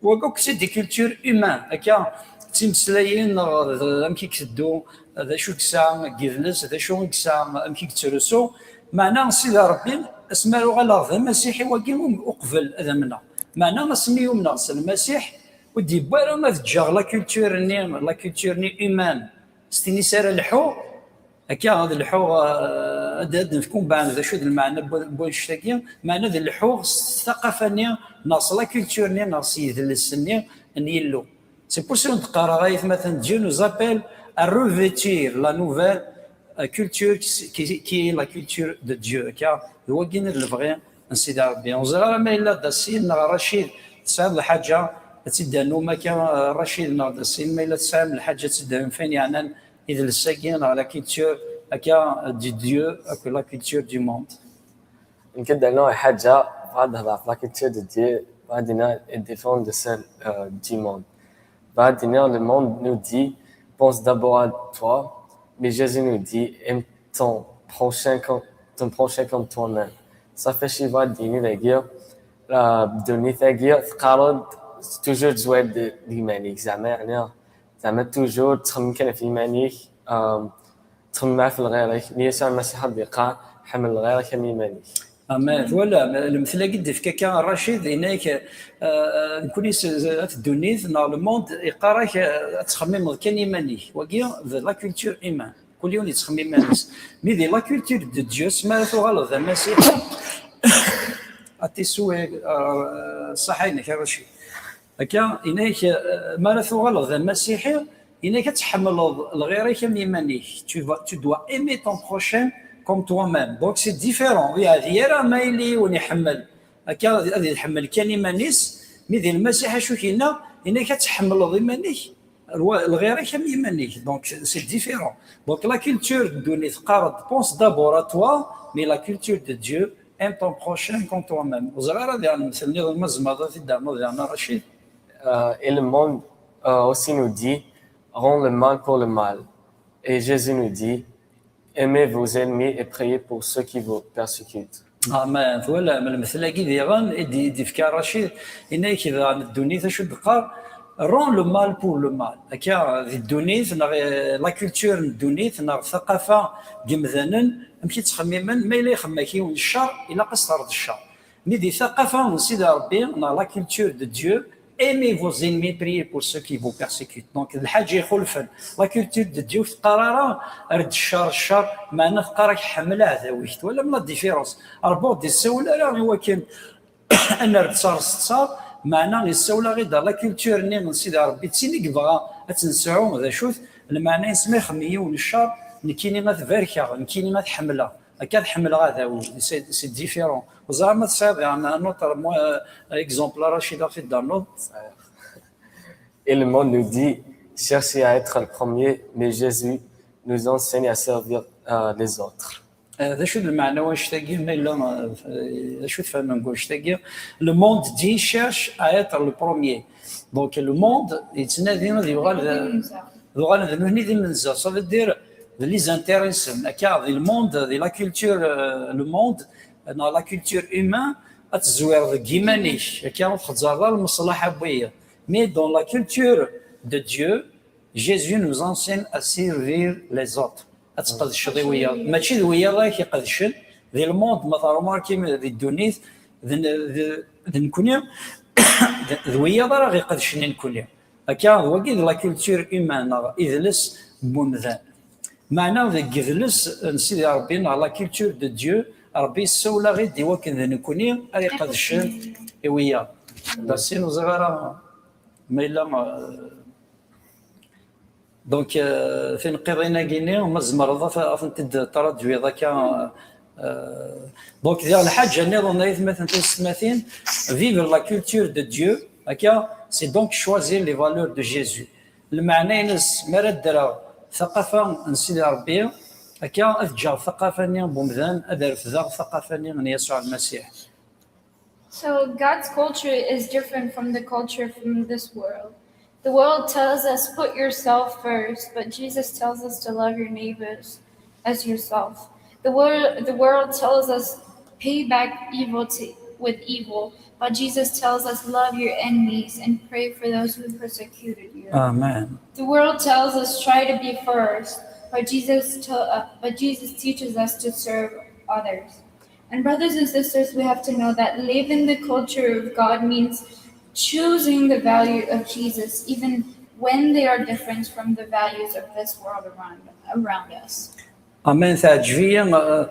Wagi akk c'est des cultures humaines, akka d timeslayin neɣ d amek i iteddu, d acu i yesɛa deg yidles, d acu i yesɛa, amek i yettrusu. Meɛna Sidi Ṛebbi, asmi ara uɣaleɣ d amasiḥi, wagi uqbel ad amneɣ. Meɛna asmi umneɣ s Lmasiḥ, ur d-yewwi ara ad ǧǧeɣ la culture-nni, la culture-nni humaine, s tin-is ara lḥuɣ, akka ad lḥuɣ, eh, ad, ad nefk umbeɛd d acu d lmeɛna n wa-, n wannect-agi, meɛna ad lḥuɣ s taqafa-nni, neɣ s la culture-nni, neɣ s yidles-nni n Yillu. C'est pour ça i d-qqareɣ, ay atmaten, Dieu nous appelle à revêtir la nouvelle, euh, culture qui, qui, qui est la culture de Dieu. Akka d wagi i d lebɣi n Sidi Ṛebbi. Ur ẓriɣ ara ma yella Dasin neɣ Racid tesɛiḍ lḥaǧa ad tt-id-ternum akka, eh, Racid neɣ Dasin, ma yella tesɛam lḥaǧa ad tt-id-ternum f ayen yeɛnan idles-agi neɣ la culture akka de Dieu akked la culture du monde. Nekk ad d-rnuɣ lḥaǧa, bɣiɣ ad d-hedreɣ ɣef la culture de Dieu, bɣiɣ ad d-iniɣ est différente de celle, euh, du monde. Bɣiɣ ad d-iniɣ, le monde nous dit, pense d'abord à toi, mais Jésus nous dit, aime ton prochain comme, ton prochain comme toi-même. Ṣafi, acu i bɣiɣ ad d-iniɣ dagi, la ddunit-agi teqqar-d toujours ttezwir-d d yiman-ik, zeɛma, yeɛni, zeɛma toujours ttxemmim kan ɣef yiman-ik, euh, ttxemmim ɣef lɣir-ik, mi Yasuɛ Lmasiḥ ad d-yeqqar, ḥemmel lɣir-ik am yiman-ik. Amen. Twala, lemtel-agi d-ifka kan Racid, yenna-yak, eh, nekkni s, s, at ddunit, neɣ le monde, yeqqar-ak, eh, ad txemmimeḍ kan iman-ik. Wagi, d la culture humaine. Kul yiwen yettxemmim iman-is. Mi di la culture de Dieu, s mi ara tuɣaleḍ d amasiḥi, ad tiswi, eh, ṣṣaḥa-inek a Racid. Akka, yenna-yak, eh, mi ara tuɣaleḍ d amasiḥi, yenna-yak ad tḥemmleḍ lɣir-ik am yiman-ik. Tu vas, tu dois aimer ton prochain comme toi-même. Donc, c'est différent. Ur yeɛdi ara ma yili yiwen iḥemmel. Akka, ad, ad iḥemmel kan iman-is, mi di Lmasiḥ acu k-yenna, yenna-yak ad tḥemmleḍ iman-ik, lwa-, lɣir-ik am yiman-ik. Donc, c'est différent. Donc, la culture n ddunit teqqar-d, pense d'abord à toi, mais la culture de Dieu, aime ton prochain comme toi-même. Ur ẓriɣ ara diɣen lemtel-nniḍen ma tzemreḍ ad t-id-ternuḍ diɣen a Racid. Euh, et le monde, euh, aussi nous dit, rends le mal pour le mal. Et Jésus nous dit, aimez vos ennemis et priez pour ceux qui vous persécutent. Amen. Twala, ma lemtel-agi diɣen i d-, i d-ifka Racid, yenna-yak diɣen ddunit acu d-teqqar, rends le mal pour le mal. Akka, di ddunit, neɣ, eh, la culture n ddunit, neɣ thaqafa n yimdanen, amek i ttxemmimen, ma yella ixemmem-ak yiwen ccer, ilaq ad s-terreḍ ccer. Mi di thaqafa n Sidi Ṛebbi, neɣ la culture de Dieu, aimez vos ennemis, priez pour ceux qui vous persécutent. Donc, d lḥaǧa ixulfen. La culture de Dieu ur teqqar ara redd ccer ccer, meɛna teqqar-ak ḥemmel aɛdaw-ik. Twalam la différence? Ṛebbi ur d-yessawel ara i wakken ad nerr ttar s ttar, meɛna yessawel-aɣ-id ɣer la culture-nni n Sidi Ṛebbi, d tin i yebɣa ad tt-nesɛu, d acu-t lmeɛna-ines, ma ixemmem yiwen ccer, nekkini ad t-barkeɣ, nekkini ad t-ḥemmleɣ. Akka ad ḥemmleɣ aɛdaw-iw, c'est, c'est différent. Ur ẓriɣ ma tesɛiḍ, yeɛni, un autre, moi, euh, exemple, a Racid, ad ɣ-t-id-ternuḍ. Et le monde nous dit, chercher à être le premier, mais Jésus nous enseigne à servir euh, les autres. D acu d lmeɛna wannect-agi, ma yella d acu tfehmem deg wannect-agi? Le monde dit cherche à être le premier. Donc le monde yettnadi ad yuɣal d uɣalen d nutni d imenza, ça veut dire d les intéressés. Akka di le monde, di la culture, le monde neɣ la culture humaine, ad tezwireḍ deg yiman-ik, akka ur txezzreḍ ara lmeṣlaḥa n wiyaḍ. Mais dans la culture de Dieu, Jésus nous enseigne à servir les autres. Ad tqedceḍ i wiyaḍ, mačči d wiyaḍ ara k-iqedcen. Di le monde, ma terremarkim, di ddunit, d nekkni d wiyaḍ ara ɣ-iqedcen i nekkni. Akka d wagi d la culture humaine neɣ idles n umdan. Meɛna deg idles n Sidi Ṛebbi neɣ la culture de Dieu, Ṛebbi yessawel-aɣ-id i wakken d nekkni ara iqedcen i wiyaḍ. Dasin ur ẓriɣ ara ma yella Donc, euh, tineqqiḍin-agi-nni, ma tzemreḍ ad tent-id-traduiḍ akka. Euh, donc, diɣ lḥaǧa nniḍen, ay atmaten tisetmatin, vivre la culture de Dieu, akka, c'est donc choisir les valeurs de Jésus. Lmeɛna-ines, mi ara ddreɣ taqafa n Sidi Ṛebbi, akka, ad ǧǧeɣ taqafa-nni n umdan, ad refdeɣ taqafa-nni n Yasuɛ Lmasiḥ. So God's culture is different from the culture from this world. The world tells us put yourself first, but Jesus tells us to love your neighbors as yourself. The world, the world tells us pay back evil to, with evil, but Jesus tells us love your enemies and pray for those who persecuted you. Amen. The world tells us try to be first, but Jesus, to, uh, but Jesus teaches us to serve others. And brothers and sisters, we have to know that living the culture of God means choosing the value of Jesus, even when they are different from the values of this world around, around us. Amen. Teɛǧeb-iyi, euh,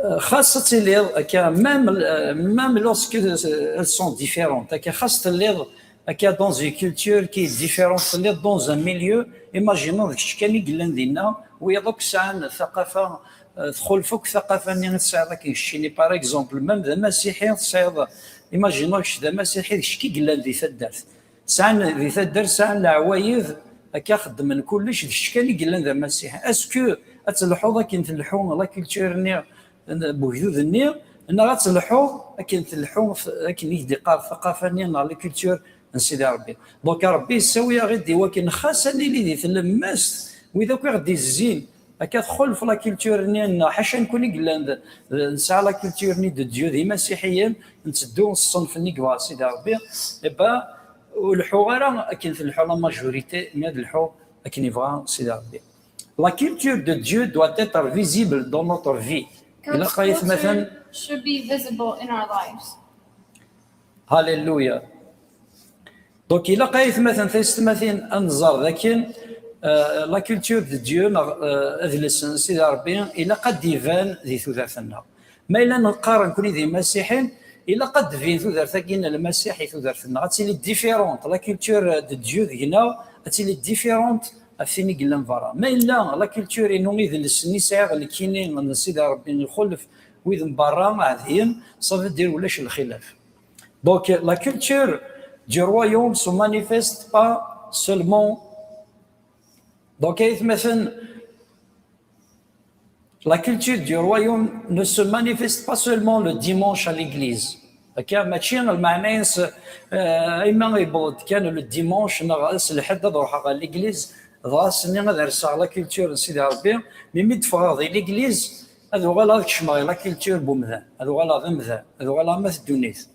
euh, xas ad tiliḍ akka, même, euh, même lorsque elles sont différentes, akka xas telliḍ akka dans une culture qui est différente, telliḍ dans un milieu, imaginons d kečč kan i yellan dinna, wiyaḍ akk sɛan taqafa, euh, txulef akk taqafa-nni i tesɛiḍ akken keččini. Par exemple, même d amasiḥi tesɛiḍ, imaginons kečč d amasiḥi d kečč i yellan di taddart. Sɛan di taddart, sɛan leɛwayed akka xeddmen kullec, d kečč kan i yellan d amasiḥi. Est-ce que ad telḥuḍ akken telḥu la culture-nni n ugdud-nni, neɣ ad telḥuḍ akken telḥu, akken i k-d-iqqar taqafa-nni neɣ la culture n Sidi Ṛebbi? Donc Ṛebbi yessawi-aɣ-id i wakken xas ad nili di tlemmast, wid akk i ɣ-d-izzin akka txulef la culture-nni, neɣ ḥaca nekkni i yellan d, d, nesɛa la culture-nni de Dieu, d imasiḥiyen, netteddu s ṣṣenf-nni yebɣa Sidi Ṛebbi, eh ben, ur leḥḥuɣ ara akken telḥu la majorité, mais ad lḥuɣ akken yebɣa Sidi Ṛebbi. La culture de Dieu doit être visible dans notre vie. Ilaq ay atmaten. Should be visible in our lives. Hallelujah. Donc ilaq ay atmaten tisetmatin ad nẓer dakken, euh, la culture de Dieu neɣ, euh, adles n Sidi Ṛebbi ilaq ad d-iban di tudert-nneɣ. Ma yella neqqar nekkni d imasiḥin, ilaq ad d-tbin tudert-agi n Lmasiḥ i tudert-nneɣ. Ad tili différente. La culture de Dieu deg-neɣ ad tili différente ɣef tin i yellan berra. Ma yella la culture-inu, idles-nni sɛiɣ nekkini n Sidi Ṛebbi ixulef wid n berra, ɛedyen, ça veut dire ulac lxilaf. Donc la culture du royaume se manifeste pas seulement. Donc ay atmaten, la culture du royaume ne se manifeste pas seulement le dimanche à l'église. Akka mačči lmeɛna-ines, euh, imi yewweḍ-d kan le dimanche neɣ ass lḥedd ad ruḥeɣ ɣer l'église, dɣa ass-nni ad rseɣ la culture n Sidi Ṛebbi, mi mi d-ffɣeɣ di l'église ad uɣaleɣ ad kecmeɣ i la culture n umdan, ad uɣaleɣ d amdan, ad uɣaleɣ am at ddunit.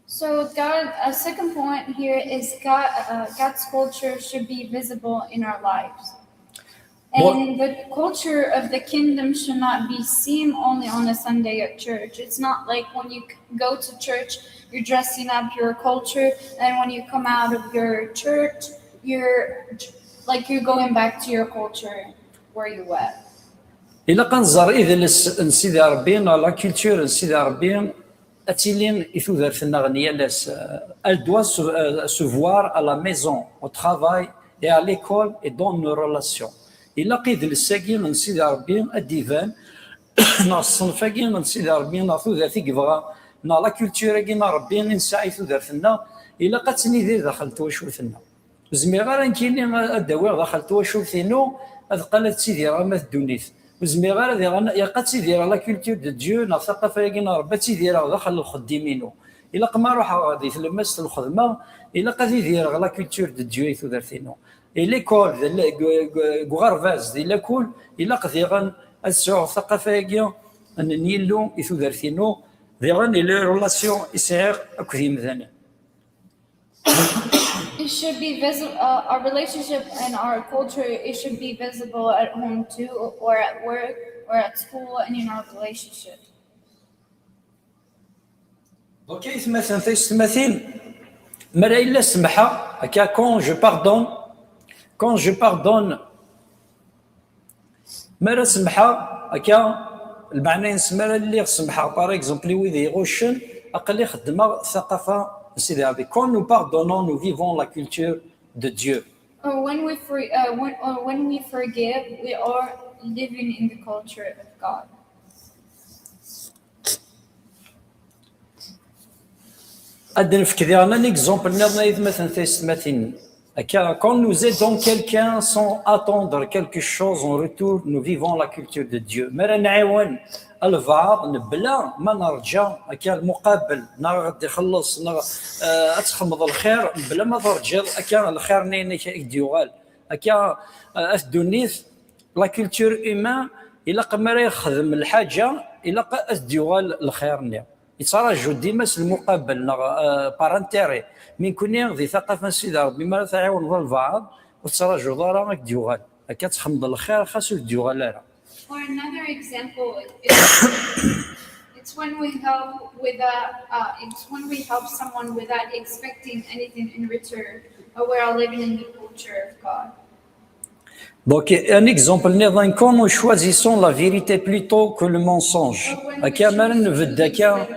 So God, a second point here is God, uh, God's culture should be visible in our lives. And the culture of the kingdom should not be seen only on a Sunday at church. It's not like when you c- go to church, you're dressing up your culture, and when you come out of your church, you're like you're going back to your culture where you were. Ilaq ad nẓer idles n Sidi Ṛebbi neɣ la culture n Sidi Ṛebbi ad tili i tudert-nneɣ n yal ass. Elle doit se, euh, se voir à la maison, au travail et à l'école et dans nos relations. Ilaq idles-agi n Sidi Ṛebbi ad d-iban neɣ ṣṣenf-agi n Sidi Ṛebbi neɣ tudert i yebɣa neɣ la culture-agi n Ṛebbi i nesɛa i tudert-nneɣ, ilaq ad tnidi daxel n twacult-nneɣ. Ur zmireɣ ara nekkini ad d-awiɣ daxel twacult-inu, ad qqal ad ttidireɣ am at ddunit. Ur zmireɣ ara diɣen, ilaq ad ttidireɣ la culture de Dieu neɣ taqafa-agi n Ṛebbi, ad ttidireɣ daxel lxeddim-inu. Ilaq ma ruḥeɣ di tlemmast n lxedma, ilaq ad idireɣ la culture de Dieu i tudert-inu. I l'école, di l-, deg, deg, deg uɣerbaz, di lakul, ilaq diɣen ad sɛuɣ taqafa-agi n, n Yillu i tudert-inu, diɣen i les relations i sɛiɣ akked yimdanen. It should be visible. Uh, our relationship and our culture. It should be visible at home too, or at work, or at school, and in our relationship. Donc, aytmaten, taysetmatin, mi ara yella semḥeɣ, akka, quand je pardonne, quand je pardonne, mi ara semḥeɣ, akka, lmeɛna-ines mi ara lliɣ semḥeɣ, par exemple, i wid iɣuccen, aql-i xeddmeɣ taqafa n Sidi Ṛebbi. Quand nous pardonnons, nous vivons la culture de Dieu. Or when we free, uh, when, or when we forgive, we are living in the culture of God. Ad d-nefk diɣen un exemple nniḍen, aytmaten, taysetmatin. Akka, quand nous aidons quelqu'un sans attendre quelque chose en retour, nous vivons la culture de Dieu. Mi ara nɛiwen albaɛḍ, mebla ma nerǧa akka lmuqabel, neɣ ad d-ixelleṣ, neɣ, eh, ad txedmeḍ lxir, mebla ma terǧiḍ akka lxir-nni inek ad k-d-yuɣal. Akka, eh, at ddunit, la culture humaine, ilaq mi ara yexdem lḥaǧa, ilaq ad d-yuɣal lxir-nni. Yettraǧu dima s lmuqabel, neɣ, eh, par intérêt. Mi nekkni di taqafa n Sidi Ṛebbi, mi ara tɛiwneḍ albaɛḍ, ur tettraǧuḍ ara ad k-d-yuɣal. Akka ad txedmeḍ lxir, xas ur k-d-yuɣal ara. Or another example is, it's when we help with a, uh, it's when we help someone without expecting anything in return, or we are living in the culture of God. Donc, un exemple nniḍen, quand nous choisissons la vérité plutôt que le mensonge. Akka, mi ara nbedd akka,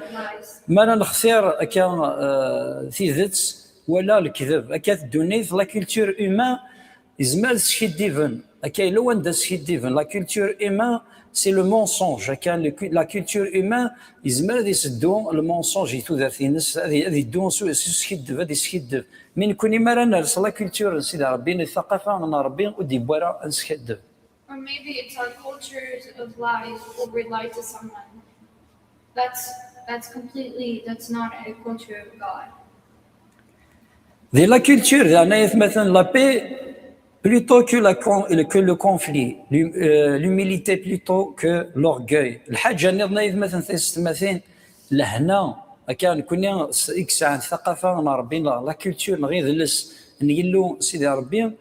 mi ara nextir akka, eh, tidet wala lekdeb. Akka, ddunit, la culture humaine, izmer ad skiddiben. Akka, yella wanda skiddiben. La culture humaine, c'est le mensonge. Akka, le cu-, la culture humaine, izmer ad iseddu le mensonge i tudert-ines, ad i-, ad iddu s, s uskiddeb, ad iskiddeb. Mi nekkni mi ara ners la culture n Sidi Ṛebbi, n taqafa n Ṛebbi, ur d-yewwi ara ad neskaddeb. Or maybe it's our cultures of lies or we lie to someone. That's, that's completely, that's not a culture of God. Di la culture, daɣen, ay atmaten, la paix plutôt que, la con-, que le conflit, l'hum-, euh, l'humilité plutôt que l'orgueil. Lḥaǧa nniḍen, ay atmaten, taysetmatin, lehna, akka nekkni s-, i yesɛan taqafa n Ṛebbi, neɣ la culture, neɣ idles n Yillu Sidi Ṛebbi,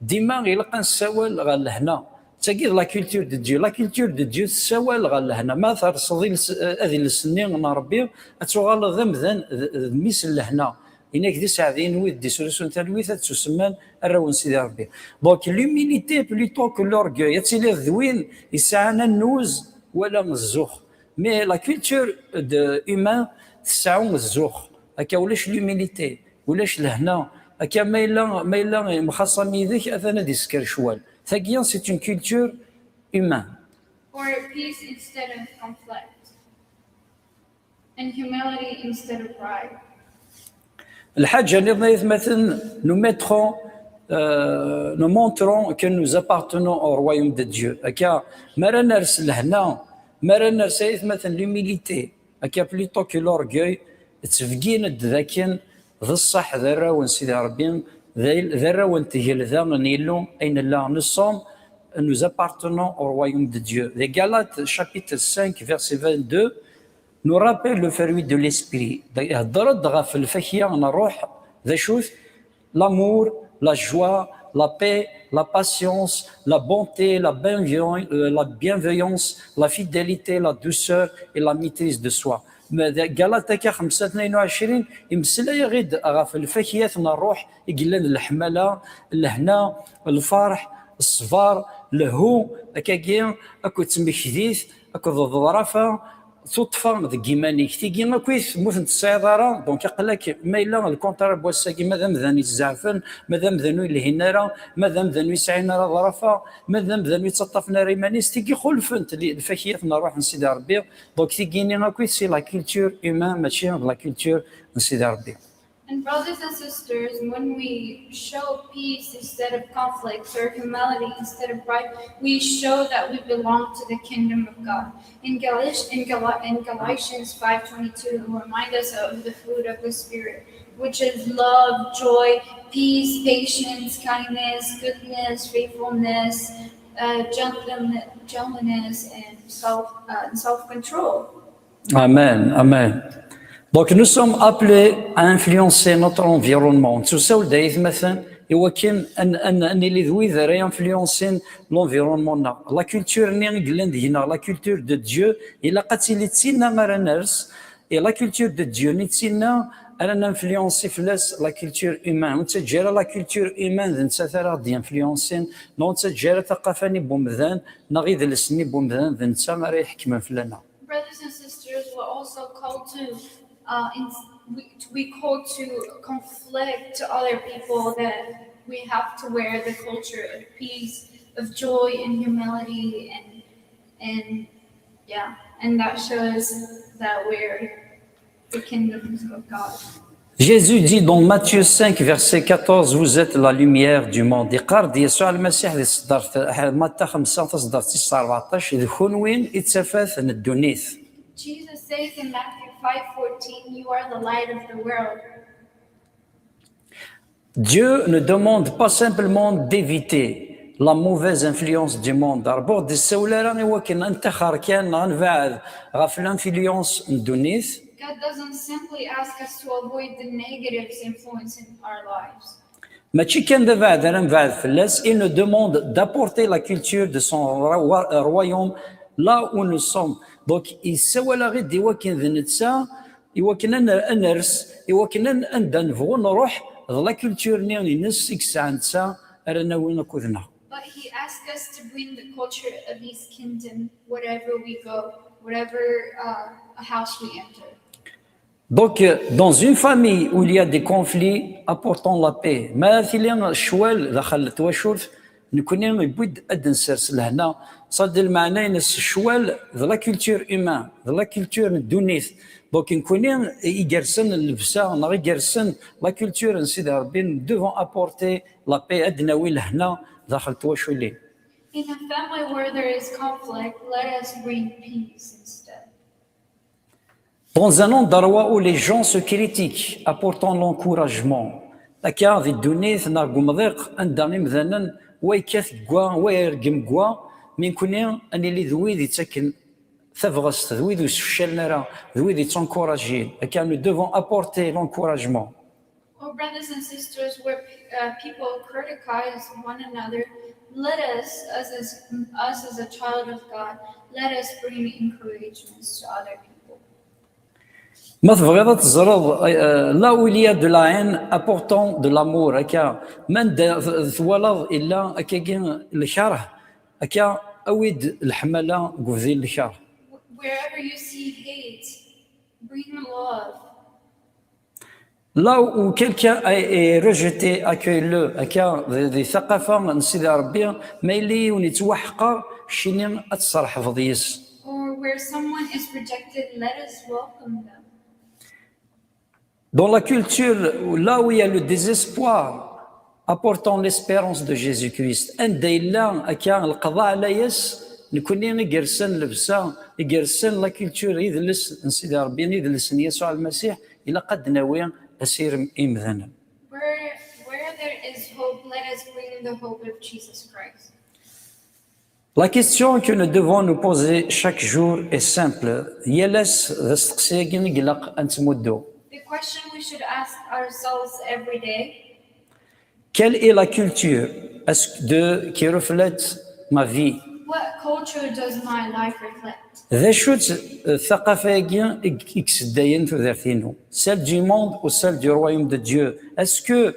dima ilaq ad nessawal ɣer lehna. D tagi d la culture de Dieu. La culture de Dieu tessawal ɣer lehna. Ma terseḍ iles-, adles-nni n Ṛebbi, ad tuɣaleḍ d amdan d, d mmi-s n lehna. Inak d iseɛdiyen wid d-isrusun talwit ad ttusemman arraw n Sidi Ṛebbi. Donc, l'humilité plutôt que l'orgueil. Ad tiliḍ d win yesɛan annuz wala zzux. Mais la culture de humain tseɛɛu zzux. Akka ulac l'humilité, ulac lehna. Akka ma yella, ma yella yemxaṣam yid-k, atan ad isker ccwal. Tagi, c'est une culture humaine. Or peace instead of conflict. And humility instead of pride. Lḥaǧa nniḍen, ay atmaten, nous mettrons, euh, nous montrons que nous appartenons au royaume de Dieu. Akka, mi ara ners lehna, mi ara ners, ay atmaten, l'humilité, akka, plutôt que l'orgueil, ttbegginet-d dakken d ṣṣeḥ d arraw n Sidi Ṛebbi, d ay-, d arraw n tgelda n Yillu ay nella. Nous sommes, nous appartenons au royaume de Dieu. Di Galates chapitre cinq, verset vingt-deux, nous rappelle le fruit de l'esprit. Ihedder-d ɣef lfakya n ṛṛuḥ, d acu-t? L'amour, la joie, la paix, la patience, la bonté, la bienveillan-, euh, la bienveillance, la fidélité, la douceur et la maîtrise de soi. Ma d Galata akka xemsa tnayen u ɛecrin, imeslay-aɣ-id ɣef lfakiyat n ṛṛuḥ i yellan d leḥmala, lehna, lferḥ, ṣṣber, lehhu, akkagi, akked tmekdit, akked ḍḍrafa, tuṭṭfa deg yiman-ik. Tigi akkit, ma ur tent-tesɛiḍ ara, donc aql-ak, ma yella le contraire n wass-agi, ma d amdan yezzeɛfen, ma d amdan ur yelhin ara, ma d amdan ur yesɛin ara ḍrafa, ma d amdan ur yettaṭṭafen ara iman-is, tigi xulfent li-, lfakiyat n ṛṛuḥ n Sidi Ṛebbi. Donc tigini akkit, c'est la culture humaine, mačči d la culture n Sidi Ṛebbi. And brothers and sisters, when we show peace instead of conflict or humility instead of pride, we show that we belong to the kingdom of God. In, Gal- in, Gal- in Galatians five twenty-two, it reminds us of the fruit of the Spirit, which is love, joy, peace, patience, kindness, goodness, faithfulness, uh, gentleness, gentleness, and self uh, and self-control. Amen, amen. Donc nous sommes appelés à influencer notre environnement. Nettusawel-d ay atmaten i wakken ad nili d wid ara influencer l'environnement-nneɣ. La culture-nni i yellan deg-neɣ, la culture de Dieu, ilaq ad tili d tinna ara ners, et la culture de Dieu-nni d tinna ara ninfluencer fell-as la culture humaine. Ur nettaǧǧa ara la culture humaine d nettat ara ɣ-d-influencer, neɣ ur nettaǧǧa ara taqafa-nni n wemdan neɣ idles-nni n wemdan d netta ara iḥekmen fell-aneɣ. Brothers and sisters, we're also called to, uh, in, we, we called to conflict to other people that we have to wear the culture of peace, of joy and humility, and and yeah, and that shows that we're the kingdoms of God. Jésus dit dans Matthieu cinq, verset quatorze, vous êtes la lumière du monde. Iqqar-d Yasuɛ Lmasiḥ di tseddart, Matta xemsa, taseddart tis rbeɛṭac, d kunwi i d tafat n ddunit. Jesus says in Matthew five fourteen, you are the light of the world. Dieu ne demande pas simplement d'éviter la mauvaise influence du monde. Rebbi ur d-issawel ara i wakken ad ntaxer kan neɣ ad nbeɛɛed ɣef l'influence n ddunit. God doesn't simply ask us to avoid the negative influence in our lives. Mačči kan d abeɛɛed ara nbeɛɛed fell-as, il nous demande d'apporter la culture de son roi- royaume là où nous sommes. Donc, yessawal-aɣ-id i wakken d netta, i wakken ad n- ad ners, i wakken ad- anda nebɣu nruḥ, d la culture-nni-ines i yesɛa netta ara nawi akked-neɣ. But he asked us to bring the culture of his kingdom wherever we go, wherever uh, a house we enter. Donc, euh, dans une famille où il y a des conflits, apportons la paix. Ma tili ccwal daxel n twacult, nekni yewwi-d ad d-nsers lehna. Ça d lmeɛna-ines ccwal d la culture humaine, d la culture n ddunit. Donc, nekni igersen llebsa neɣ igersen la culture n Sidi Rebbi, nous devons apporter la paix, ad d-nawi lehna daxel n twaculin. In a family where there is conflict, let us bring peace instead. Dans un endroit où les gens se critiquent, apportons l'encouragement. Akka di ddunit neɣ deg umḍiq anda imdanen wa yekkat deg wa, wa yergem deg wa, mi nekni ad nili d wid yettaken tabɣest, d wid ur sfeccalen ara, d wid yettunkurajin. Akka nous devons apporter l'encouragement. Oh, brothers and sisters, where uh, people criticize one another, let us, as, as us as a child of God, let us bring encouragements to other people. Ma tebɣiḍ ad teẓreḍ, euh, là où il y a de la haine, apportons de l'amour. Akka, ma anda t- twalaḍ illa akkagi lkerh, akka awi-d leḥmala deg ubdil n lkerh. Wherever you see hate, bring love. Là où quelqu'un est, est rejeté, accueille-le. Akka, di, di taqafa n Sidi Rebbi, ma yella yiwen yettwaḥqer, keččini ad tserḥbeḍ yes. Or where someone is rejected, let us welcome them. Dans la culture, là où il y a le désespoir, apportons l'espérance de Jésus-Christ. Anda yella akka lqaḍa ɛlayas, nekni igersen llebsa, igersen la culture, idles n Sidi Rebbi, idles n Yasuɛ Lmasiḥ, ilaq ad d-nawi asirem i yimdanen. Where, where there is hope, let us bring the hope of Jesus Christ. La question que nous devons nous poser chaque jour est simple. Yal ass d asteqsi-agi i ilaq ad nettmuddu. The question we should ask ourselves every day, Quelle est la culture est-ce de, qui reflète ma vie? What culture does my life reflect? D acu-tt, euh, taqafa-agi i i yesseddayen tudert-inu? Celle du monde ou celle du royaume de Dieu? Est-ce que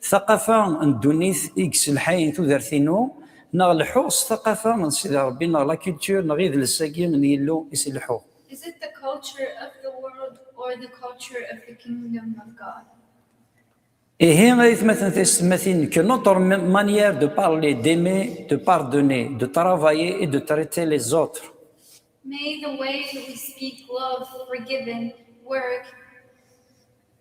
taqafa n ddunit i yesselḥayen tudert-inu, neɣ leḥḥuɣ s taqafa n Sidi Rebbi, neɣ la culture, neɣ idles-agi n Yillu i s-leḥḥuɣ? Is it the culture of the world or the culture of the kingdom of God? Ihi, ay atmaten tisetmatin, que notre ma- manière de parler, d'aimer, de pardonner, de travailler et de traiter les autres May the way that we speak, love, forgiven, work,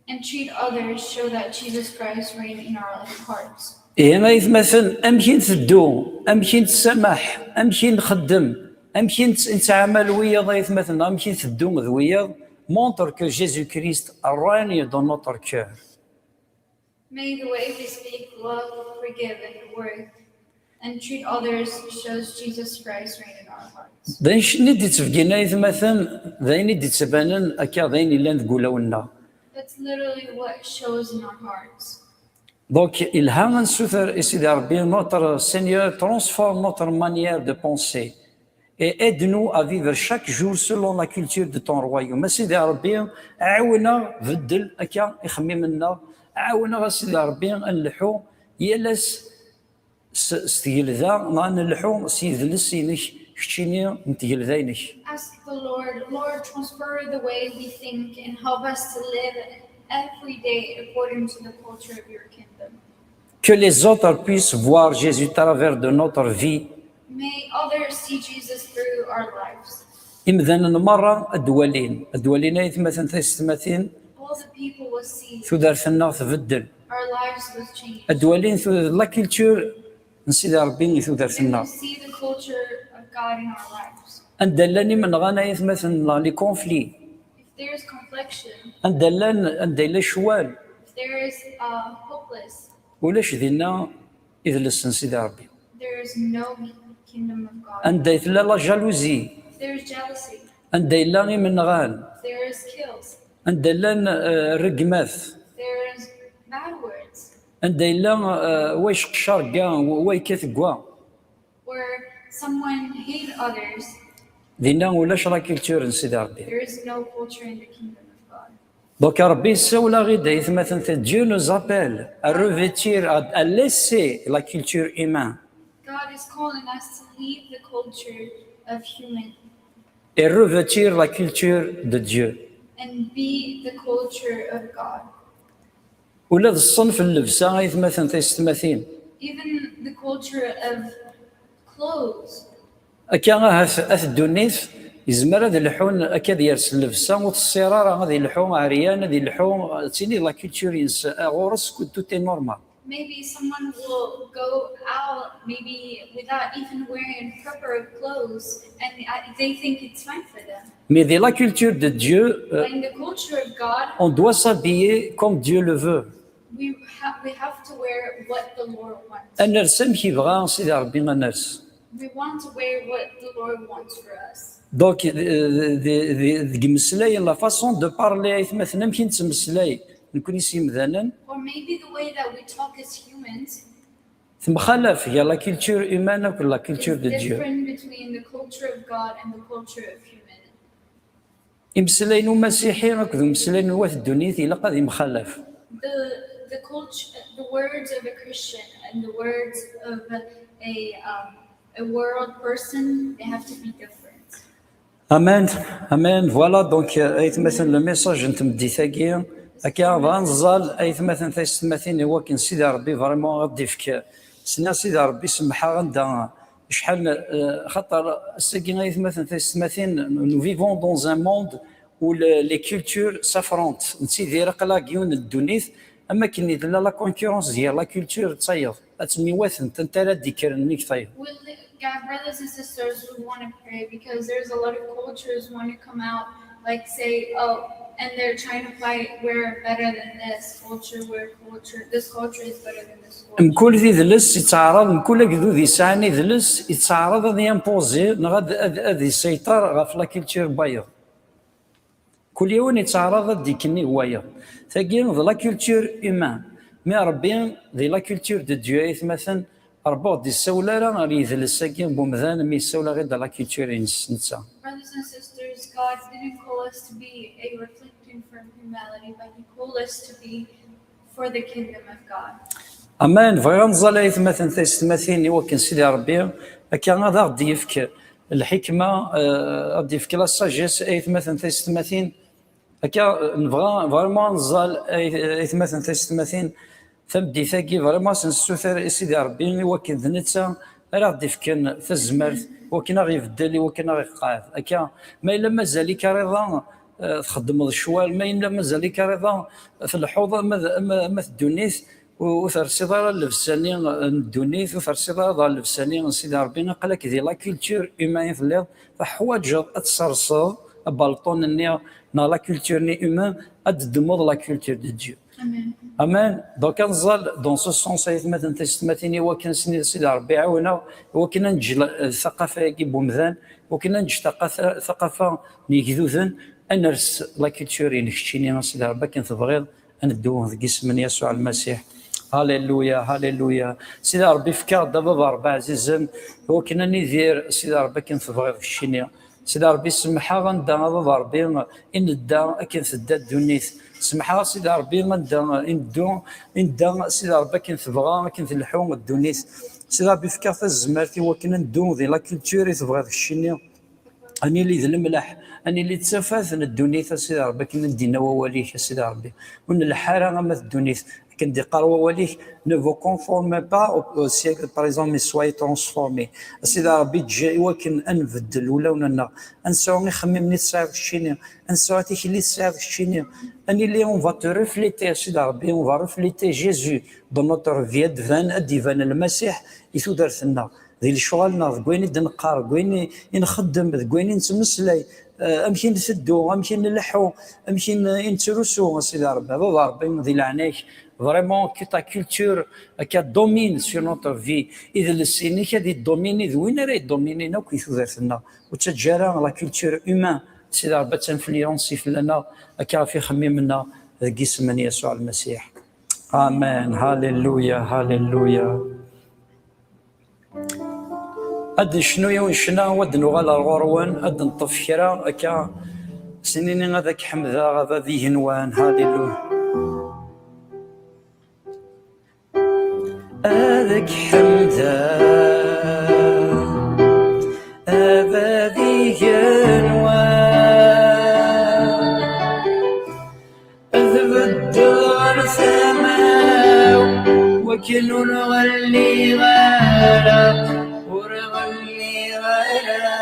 And treat others show that Jesus Christ reigns in our hearts. Ihi aytmaten, amek i nteddu, amek i nettsamaḥ, amek i nxeddem, amek i nett- nettɛamal wiyaḍ aytmaten, amek i nteddu d wiyaḍ, montre que Jésus-Christ règne dans notre cœur. May the way we speak, love, forgive, and work, and treat others shows Jesus Christ reign in our hearts. D ayen i d-ittbeggiren aytmaten, d ayen i d-ittbanen akka d ayen yellan deg wulawen-nneɣ. That's literally what shows in our hearts. Donc, ilha ad nessuter i Sidi Rebbi, notre Seigneur, transforme notre manière de penser et aide-nous à vivre chaque jour selon la culture de ton royaume. A Sidi Rebbi, ɛawen-aɣ, beddel akka ixemmimen-nneɣ, ɛawen-aɣ a Sidi Rebbi ad nleḥḥu yal ass s s tgelda, neɣ ad nleḥḥu s yidles-inek, keččini n tgelda-inek. Ask the Lord, Lord, transfer the way we think and help us to live every day according to the culture of your kingdom. Que les autres puissent voir Jésus à travers de notre vie. May others see Jesus through our lives. Imdanen merra ad d-walin, ad d-walin aytmaten taysetmatin, All the people will see tudert-nneɣ tbeddel. Our lives will change. Ad d-walin tud- la culture n Sidi Rebbi i They will tudert-nneɣ. See the culture of God in our lives. Anda llan imenɣan aytmaten-nneɣ, les conflits. If there is confliction, Anda llan, anda yella ccwal, if there is uh, hopeless, ulac dinna idles n Sidi Rebbi. There is no kingdom of God. Anda i tella la jalousie, If there is jealousy, anda yella imenɣan, if there is kills, anda llan eh, rregmat, there is bad words. Anda yella eh, wa iceqqec arga, wa yekkat deg wa. Where someone hate others, Dinna ulac la culture n Sidi Rebbi. There is no culture in the kingdom of God. Donc Rebbi yessawel-aɣ-id aytmaten, Dieu nous appelle à revêtir, à, à laisser la culture humaine God is calling us to leave the culture of human et revêtir la culture de Dieu. And be the culture of God. Ula d ṣṣenf n llebsa aytmaten taysetmatin. Even the culture of clothes. Akka ahat at ddunit yezmer ad lḥun akka ad yers llebsa ur teṣṣir ara, ad ilḥu ɛeryan, ad ilḥu d tini la culture-ines ɣur-s, tout est normal. Maybe someone will go out maybe without even wearing proper clothes and uh, they think it's fine for them. Mais dans la culture de Dieu, euh, But in the culture of God, on doit s'habiller comme Dieu le veut. We, ha- we have to wear what the Lord wants. Ad ners amek yebɣa Sidi Rebbi ad ners. We want to wear what the Lord wants for us. Donc, euh, de- de- deg imeslayen, la façon de parler aytmaten, amek i nettmeslay nekkni s yimdanen, Or maybe the way that we talk as humans temxalaf gar la culture humaine akked la culture is de Dieu. Different between the culture of God and the culture of humanity. Imeslayen umasiḥi akked umeslayen n wat ddunit ilaq ad imxalaf. The, the culture, the words of a Christian and the words of a, um, a world person, they have to be different. Amen, amen. Voilà, donc, euh, aytmaten, le message n tmeddit-agi, akka bɣa neẓẓal aytmaten taysetmatin i wakken Sidi Rebbi vraiment ad d-ifk. Sniɣ Sidi Rebbi semmeḥ-aɣ anda acḥal, euh, xaṭer ass-agi aytmaten taysetmatin, nous vivons dans un monde où le- les cultures s'affrontent. Nettidir aql-aɣ deg yiwen n ddunit, am akken i tella la concurrence gar la culture d tayeḍ. Ad temmiwatent, anta ara d-ikkren nnig tayeḍ. Well, yeah, brothers and sisters, we want to pray because there's a lot of cultures want to come out, like say, oh, and they're trying to fight, we're better than this culture, we're culture, this culture is better than this culture. Mkul d idles yettɛaraḍ, mkul agdud yesɛan idles yettɛaraḍ ad yimpozi neɣ ad, ad, ad yessayṭer ɣef la culture n wayeḍ. Kul yiwen yettɛaraḍ ad d-ikenni wayeḍ. Tagi d la culture humaine. Mais Rebbi, di la culture de Dieu, aytmaten, Rebbi ur d-issawel ara ɣer yidles-agi n wemdan mi yessawel-aɣ-id la culture-ines netta. Brothers and sisters, God didn't call us to be a reflection from humanity, but He called us to be for the kingdom of God. Amen. Bɣiɣ ad neẓẓal aytmaten taysetmatin i wakken Sidi Rebbi akka ad aɣ-d-yefk lḥikma, eh, ad d-yefk la sagesse aytmaten taysetmatin. Akka, eh, nebɣa vraiment ad neẓẓal ay- aytmaten taysetmatin tameddit-agi, vraiment ad s-nessuter i Sidi Rebbi i wakken d netta ara aɣ-d-ifken tazmert, i wakken ad aɣ-ibeddel, i wakken ad aɣ-iqeɛɛed. Akka, ma yella mazal-ik a Riḍa, Eh, txeddmeḍ ccwal, ma yella mazal-ik rriḍa, tleḥḥuḍ ama d, ama, ama d ddunit, ur, ur tersiḍ ara llebsa-nni n ddunit, ur tersiḍ ara ɣer llebsa-nni n Sidi Ṛebbi, aql-ak di la culture humaine i telliḍ, teḥwaǧeḍ ad tserseḍ abalṭun-nni neɣ la culture-nni humaine, ad d-ddmeḍ la culture de Dieu. Amen. Donc, ad nẓal dans ce sens, ay atmaten tisetmatin, i wakken s-, Sidi Ṛebbi iɛawen-aɣ, i wakken ad neǧǧ la-, taqafa-agi n wemdan, i wakken ad neǧǧ taqafa, taqafa n yegduden, ad ners la culture-inek keččini, a Sidi Ṛebbi, akken tebɣiḍ, ad neddu deg isem n Yasuɛ Lmasiḥ. Halleluya, halleluya. Sidi Ṛebbi, efk-aɣ-d a Baba Ṛebbi ɛzizen, i wakken ad nidir, Sidi Ṛebbi, akken tebɣiḍ keččini. Sidi Ṛebbi, semḥ-aɣ anda a Baba Ṛebbi i nedda akken tedda ddunit. Semḥ-aɣ Sidi Ṛebbi anda i neddu, i nedda Sidi Ṛebbi akken tebɣa, akken telḥu ddunit. Sidi Ṛebbi, efk-aɣ tazmert i wakken ad neddu di la culture i tebɣiḍ keččini. Ad nili d lemleḥ, ad nili d tafat n ddunit, a Sidi Ṛebbi, akken i d-yenna wawal-ik, a Sidi Ṛebbi. Ur nleḥḥu ara ama d ddunit, akken d-iqqar wawal-ik, ne vous conformez pas au, au siècle présent, mais soyez transformés. A Sidi Ṛebbi, eǧǧ i wakken ad nbeddel ulawen-nneɣ, ad nesɛu ixemmimen i tesɛiḍ keččini, ad nesɛu tikli i tesɛiḍ keččini, ad nili, on va te refléter, a Sidi Ṛebbi, on va refléter Jésus dans notre vie, ad d-iban, ad d-iban Lmasiḥ i tudert-nneɣ, di lecɣal-nneɣ, deg wayen i d-neqqar, deg wayen i, i nxeddem, deg wayen i nettmeslay, eh, amek i nteddu, amek i nleḥḥu, amek i n-, i nettrusu, a Sidi Ṛebbi, a Baba Ṛebbi, di leɛnaya-k, vraiment, que ta culture, akka, domine sur notre vie. Idles-inek ad iddomini d win ara iddominin akk i tudert-nneɣ. Ur ttaǧǧa ara la culture humaine, Sidi Ṛebbi, ad tinfluenci fell-aneɣ, akka, ɣef ixemmimen-nneɣ, deg isem n Yasuɛ Lmasiḥ. Amen. Halleluya, halleluya. Ad necnu yiwen ccna, ad nuɣal ar ɣur-wen, ad neṭṭef kra akka, s nini: "Ad ak-ḥemdeɣ, a bab igenwan." Halleluya. Ad ak-ḥemdeɣ, a bab igenwan. Ad beddeɣ ɣer tama-w, wakken ur ɣelliɣ ara, ur ɣelliɣ ara.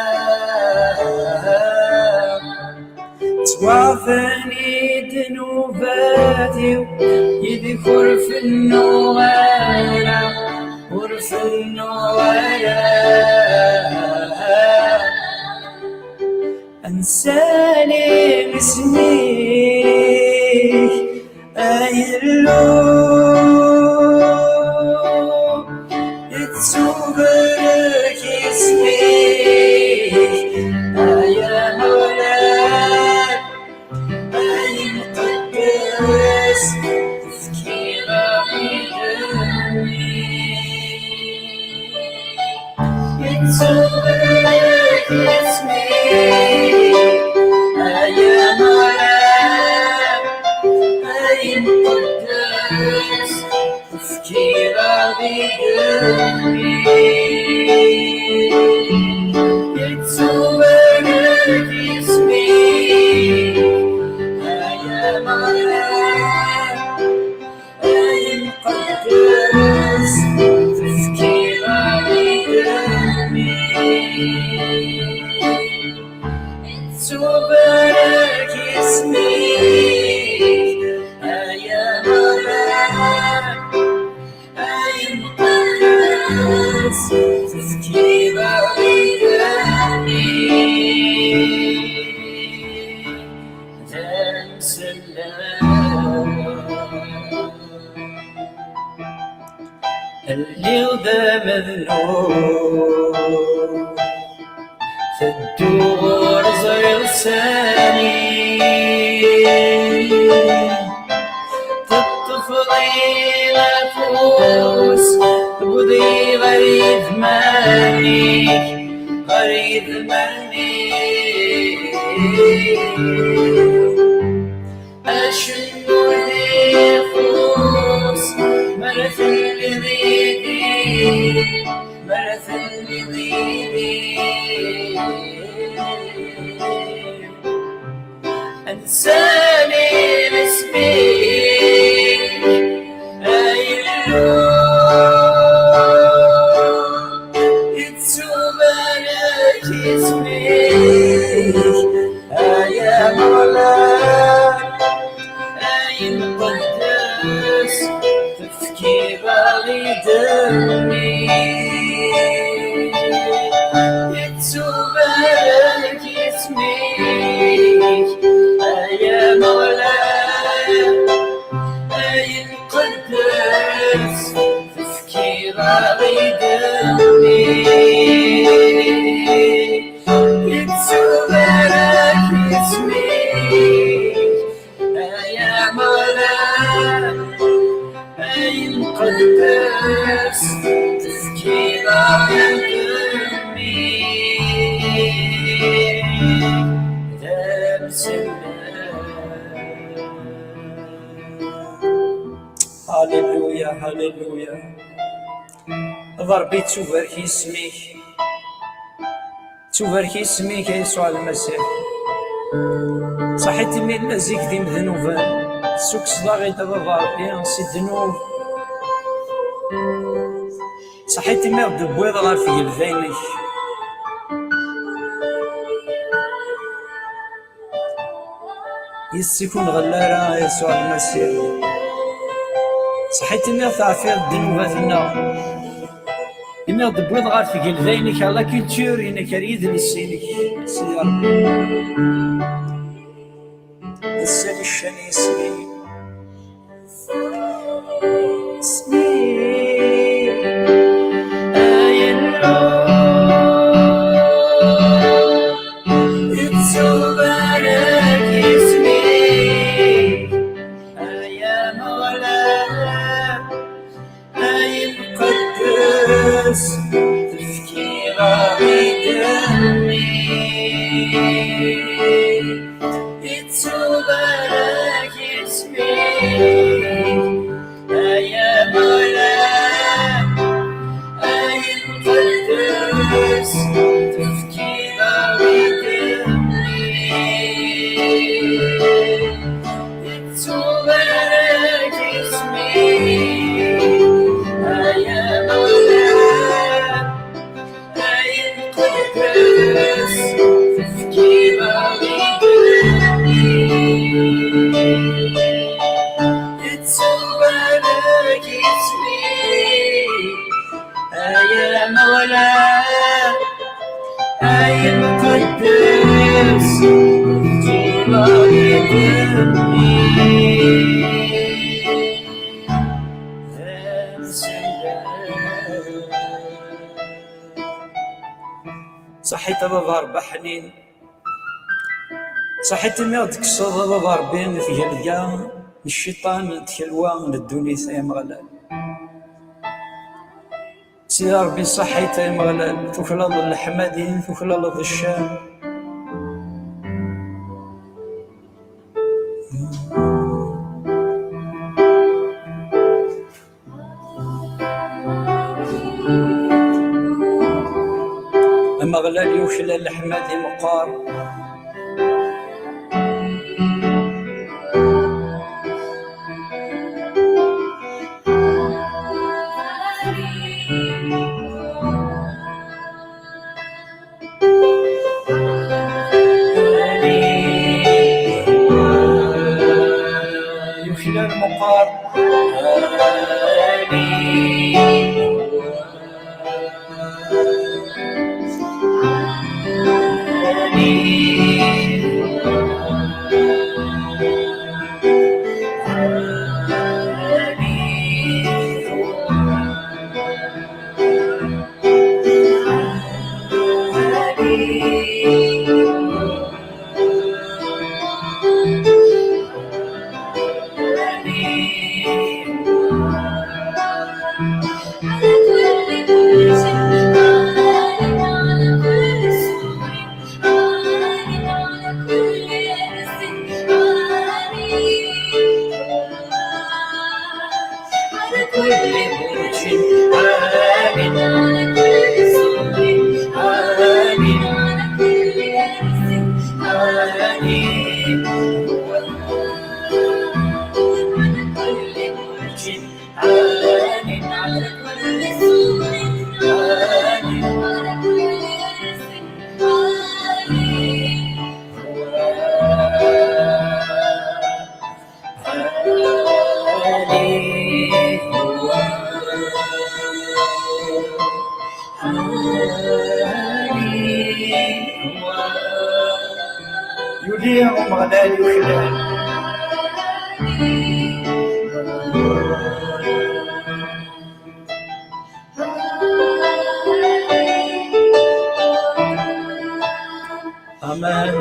Ttwaɛfan-id nnubat-iw, yid-k ur fennuɣ ara, ur fennuɣ ara. Ad nessalim isem-ik, ay Illu, ittubarek isem-ik, ay Ameɣlal, ay Imqeddes, tefkiḍ-aɣ idammen-ik. Ittubarek isem-ik, ay Ameɣlal, ay Imqeddes, tefkiḍ-aɣ idammen-ik. Ittubarek isem-ik, ay Ameɣlal, ay Imqeddes, tefkiḍ-aɣ idammen-ik. Ittubarek isem-ik, ay Ameɣlal, ay Imqeddes, tefkiḍ-aɣ idammen-ik. D amsellal. Lliɣ d amednub, tedduɣ ur ẓriɣ sani. Teṭṭfeḍ-i afus, tewwiḍ-i ɣer yidman-ik, ɣer yidman-ik. Acennu ixuṣ, mi ara telliḍ yid-i, mi ara telliḍ yid-i. Ad nessalim isem-ik, ay Illu, ittubarek isem-ik, ay Ameɣlal. Haleluya, haleluya. A Ṛebbi, yettubarek yisem-ik. Ttubarek yisem-ik, a Yasuɛ Lmasiḥ. Ṣaḥit imi nella zik d imednuben, tessukkseḍ-aɣ-id, a Baba Ṛebbi, si ddnub. Ṣaḥit imi ɣ-d-tewwiḍ ɣer tgelda-inek. Yes-k ur nɣelli ara, a Yasuɛ Lmasiḥ. Ṣaḥit imi ɣ-teɛfiḍ ddnubat-nneɣ. Imi ɣ-d-tewwiḍ ɣer tgelda-inek, ɣer la culture-inek, ɣer yidles-inek, Sidi Ṛebbi. Ass-a di ccan yisem-ik. Isem-ik, ay Illu, yettubarek yisem-ik, ay Ameɣlal. Ay Imqeddes, tefkiḍ-aɣ-id mmi. Yettubarek yisem-ik, ay Ameɣlal. Ay Imqeddes, tefkiḍ-aɣ-id mmi. Yettubarek yisem-ik, ay Ameɣlal, ay Imqeddes, tefkiḍ-aɣ-id mmi. Yettubarek yisem-ik, ay Ameɣlal, ay Imqeddes, tefkiḍ-aɣ-id mmi. Ṣaḥit a Baba Ṛebbi ḥnin. Ṣaḥit imi ɣ-d-tekkseḍ a Baba Ṛebbi tgelda n cciṭan, d tkelwa n ddunit, ay Ameɣlal. Sidi Ṛebbi, ṣaḥit ay Ameɣlal, tuklaleḍ leḥmadi, tuklaleḍ ccan. Ameɣlal yuklal leḥmadi meqqar. Yuklal meqqar. Yuli Umeɣlal yuklal. Amen.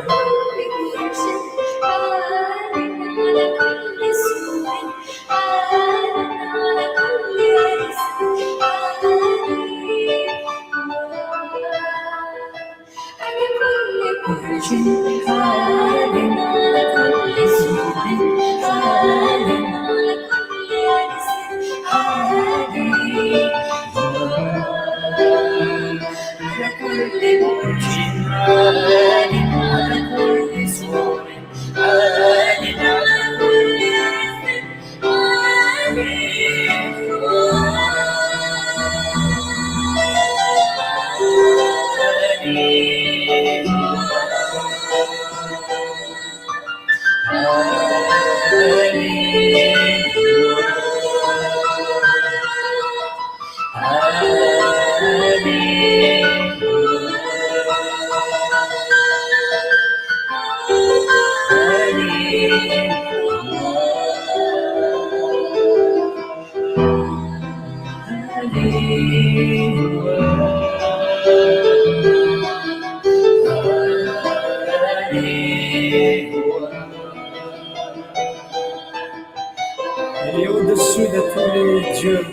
Lieu de sud à tous les dieux.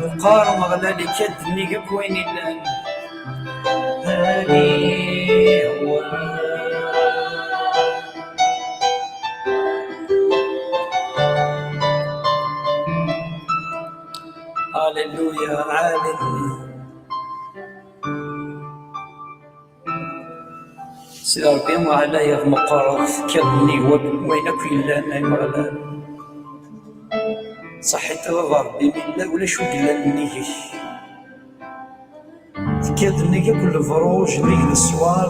Meqqar Umeɣlal ikad-d nnig akk wayen illan. Alléluia, alléluia. Sidi Ṛebbi, ɛlayeḍ meqqreḍ, tekkiḍ nnig wayen akk yellan, ay Ameɣlal. Ṣaḥit a Baba Ṛebbi, mi yella ulac ur yellan nnig-k. Tekkiḍ nnig akk lebruǧ, nnig leṣwar,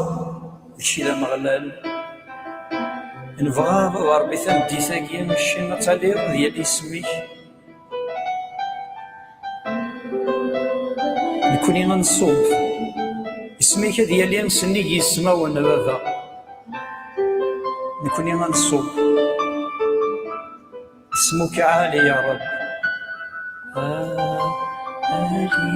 d kečč i d Ameɣlal. Nebɣa a Baba Ṛebbi tameddit-agi, ccim ad taliḍ d yal isem-ik. Nekni ad nṣubb. Isem-ik ad yali sennig yismawen, a Baba. Nekni ad nṣubb. اسمك عالي يا رب. عالي.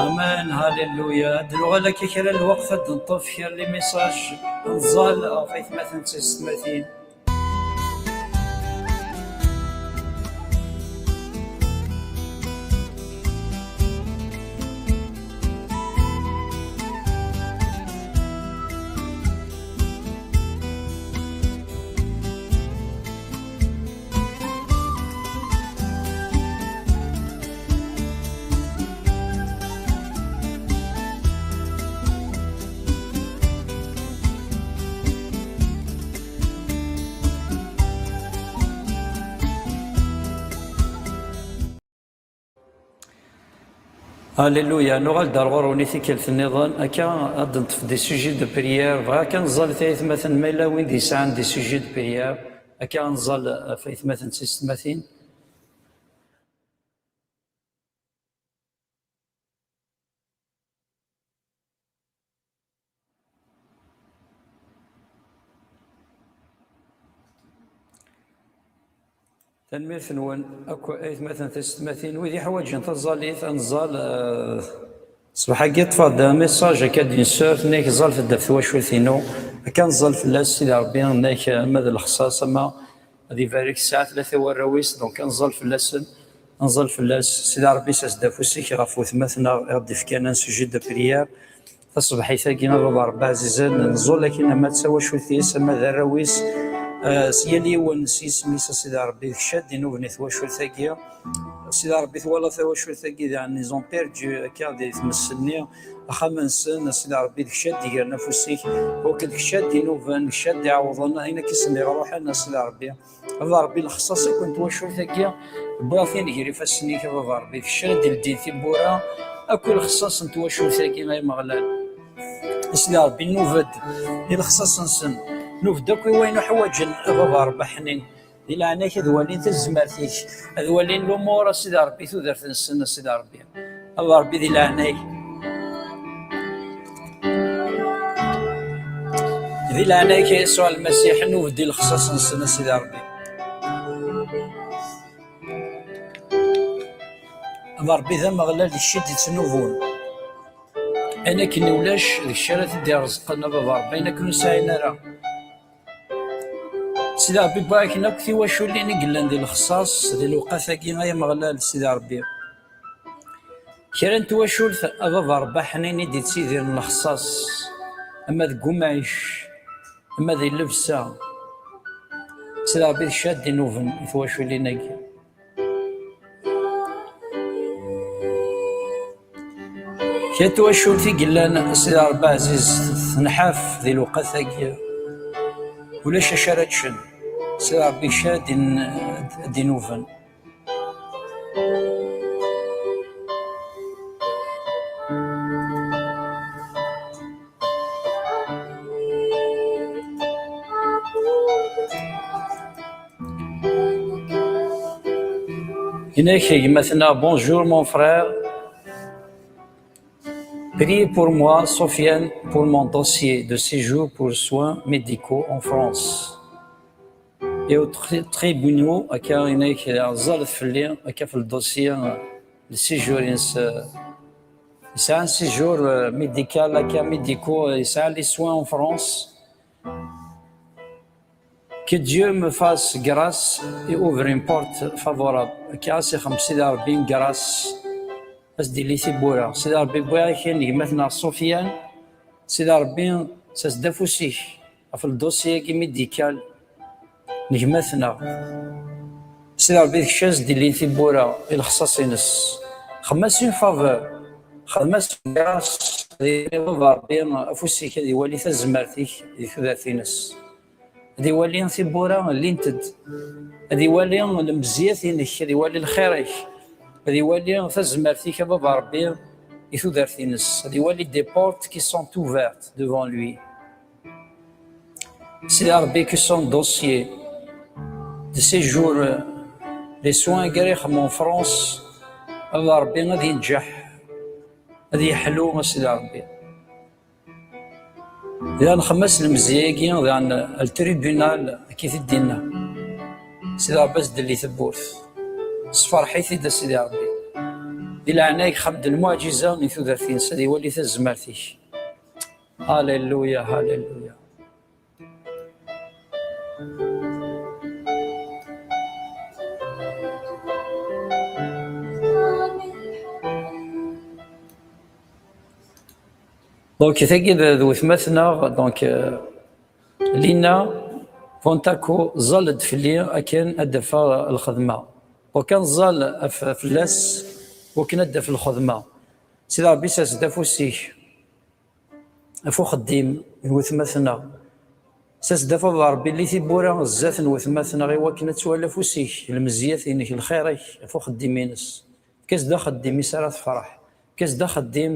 Amen, hallelujah. Ad nuɣal akka kra n lweqt ad d-neṭṭef kra n les messages, nẓal ɣef aytmaten d teysetmatin. Alléluia, nuɣal-d ar ɣur-wen i tikkelt nniḍen, akka ad d-neṭṭef des sujets de prière. Bɣiɣ kan nẓal tayetmaten, ma yella win d-yesɛan des sujets de prière, akka ad nẓal ɣef ayetmaten d teysetmatin. Tanemmirt-nwen akk aytmaten tisetmatin, wid iḥwaǧen taẓallit, ad nẓal, eh, ṣṣbeḥ-agi ṭṭfeɣ-d message akka d-insert, nnek ẓalfet-d ɣef twacult-inu, akka nẓal fell-as Sidi Ṛebbi, nnek ama d lexṣaṣ, ama ad ibarek ssaɛa tlata warraw-is, donc ad nẓal fell-asen, ad nẓal fell-as, Sidi Ṛebbi, ssers-d afus-ik ɣef wetmaten-a i ɣ-d-ifkan un sujet de prière. Taṣebḥit-agi, a Baba Ṛebbi ɛzizen, nẓul akin ama d tawacult-is, ama d arraw-is, eh, s yal yiwen s yisem-is, a Sidi Ṛebbi, d kečč ad d-inuben i twacult-agi. A Sidi Ṛebbi, twalaḍ tawacult-agi, diɣen, ils ont perdu akka di tmes-nni, axxam-nsen, a Sidi Ṛebbi, d kečč ad d-igren afus-ik, wakk d kečč ad d-inuben, d kečč ad d-iɛawḍen ayen akka i sen-iɣruḥen, a Sidi Ṛebbi. A Baba Ṛebbi, lexṣaṣ akk n twacult-agi, Wwiɣ-ten gar ifassen-ik, a Baba Ṛebbi, d kečč ara d-ileddin tiwwura akk i lexṣaṣ n twacult-agi, ay Ameɣlal. A Sidi Ṛebbi, nnuba-d i lexṣaṣ-nsen, nnuba-d akk i wayen uḥwaǧen, a Baba Ṛebbi aḥnin. Di leɛnaya-k, ad walin tazmert-ik, ad walin lumuṛ, a Sidi Ṛebbi, tudert-nsen, a Sidi Ṛebbi. A Baba Ṛebbi, di leɛnaya-k. Di leɛnaya-k, a Yasuɛ Lmasiḥ, nnuba-d i lexṣaṣ-nsen, a Sidi Ṛebbi. A Baba Ṛebbi, d Ameɣlal, d kečč i d-ittnubun. Ayen akken ulac, d kečč ara t-id-ireẓqen, a Baba Ṛebbi, ayen akken ur sɛin ara. Sidi Ṛebbi, wwiɣ-ak-n akk tiwaculin i yellan di lexṣaṣ, di lewqat-agi, ay Ameɣlal, Sidi Ṛebbi. Kra n twacult, a Baba Ṛebbi aḥnin, i d-ittidiren lexṣaṣ, ama deg umɛic, ama di llebsa. Sidi Ṛebbi, d kečč ara d-inuben i twaculin-agi. Kra n twacult i yellan, Sidi Ṛebbi ɛziz, tenḥaf di lewqat-agi. Ulac acu ara ččen. Sidi Ṛebbi, d kečč ara d-in-, d-inuben. Yenna-k gma-tneɣ: Bonjour mon frère. Priez pour moi, Sofiane, pour mon dossier de séjour pour soins médicaux en France. Et au tri-, tribunaux, akka, yenna-k, ẓẓalet fell-i, akka, f le dossier, euh, le séjour-ines, euh, yesɛa un séjour, euh, médical, akka, médicaux, euh, yesɛa les soins en France. Que Dieu me fasse grâce et ouvre une porte favorable. Akka, a s-ixdem Sidi Ṛebbi grâce, a s-d-ili tiwwura. Sidi Ṛebbi, wwiɣ-ak-n gma-tneɣ Sofiane. Sidi Ṛebbi, ssers-d afus-ik ɣef le dossier-agi médical n gma-tneɣ. Sidi Ṛebbi, d kečč a s-d-ilin tiwwura i lexṣaṣ-ines. Xdem-as une faveur. Xdem-as une grâce. Ad iwali Ṛebbi afus-ik, ad iwali tazmert-ik di tudert-ines. Ad iwali tiwwura llint-d. Ad iwali lemziya-inek, ad iwali lxir-ik, ad iwali tazmert-ik, a Baba Ṛebbi, i tudert-ines. Ad iwali des portes qui sont ouvertes devant lui. Sidi Ṛebbi, que son dossier de séjour, les soins, agi ara ixdem en France, a Baba Ṛebbi, ad yenǧeḥ, ad yeḥlu, a Sidi Ṛebbi. Daɣen xdem-as lemzeyya-agi, daɣen le tribunal, akka i t-id-yenna. Sidi Ṛebbi, a s-d-telli tewwurt. Sferḥ-it-id, a Sidi Ṛebbi. Di leɛnaya-k, xdem-d lmuɛǧiza i tudert-ines, ad iwali tazmert-ik. Halleluya, halleluya. Donc, tagi d, d wetma-tneɣ, donc, euh, Lina Fontaco, ẓẓal-d fell-i akken ad d-afeɣ lxedma. Donc, ad nẓal af-, fell-as wakken ad d-taf lxedma. Sidi Ṛebbi, ssers-d afus-ik ɣef uxeddim n wetma-tneɣ. Ssers-d a Baba Ṛebbi, lli tiwwura zdat n wetma-tneɣ, i wakken ad twali afus-ik, lmezyat-inek, lxir-ik ɣef uxeddim-ines. Efk-as-d axeddim i s ara tefreḥ. Efk-as-d axeddim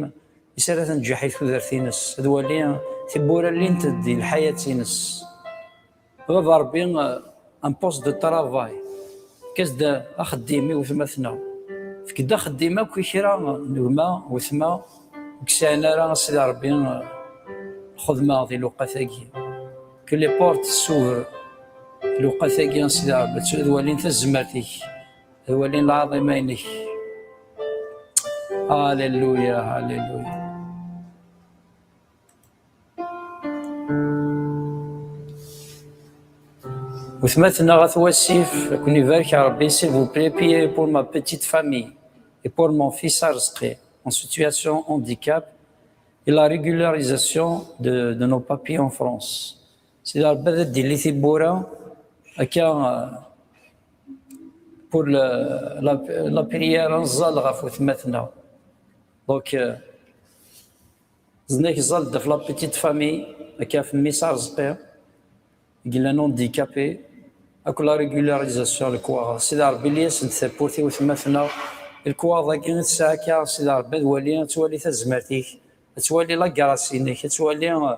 i s ara tenǧeḥ i tudert-ines. Ad wali tiwwura llint-d di lḥayat-ines. A Baba Ṛebbi, un poste de travail. Efk-as-d axeddim i wetma-tneɣ. Efk-d axeddim akk i kra n gma, wetma, ur yesɛin ara, a Sidi Ṛebbi, lxedma di lewqat-agi. Que les portes s'ouvrent. Lewqat-agi, a Sidi Ṛebbi, ad walin tazmert-ik. Ad walin lɛaḍima-inek. Halleluya, halleluya. Wetma-tneɣ At Wasif, ad ken-ibarek Ṛebbi, s'il vous plaît, priez pour ma petite famille et pour mon fils Arzqi, en situation handicap, et la régularisation de, de nos papiers en France. Sidi Ṛebbi ad d-illi tiwwura, akka, euh, pour le, la, la prière, ad nẓal ɣef wetma-tneɣ. Donc, euh, znak ẓal-d ɣef la petite famille, akka, ɣef mmi-s Arzqi, i yellan handicapé, Akk la régularisation n lekwaɣeḍ. Sidi Ṛebbi, ili-asen-d tawwurt i wetma-tneɣ. Lekwaɣeḍ-agi i tesɛa akka, Sidi Ṛebbi, ad wali, ad twali tazmert-ik, ad twali la grâce-inek, ad twali, eh,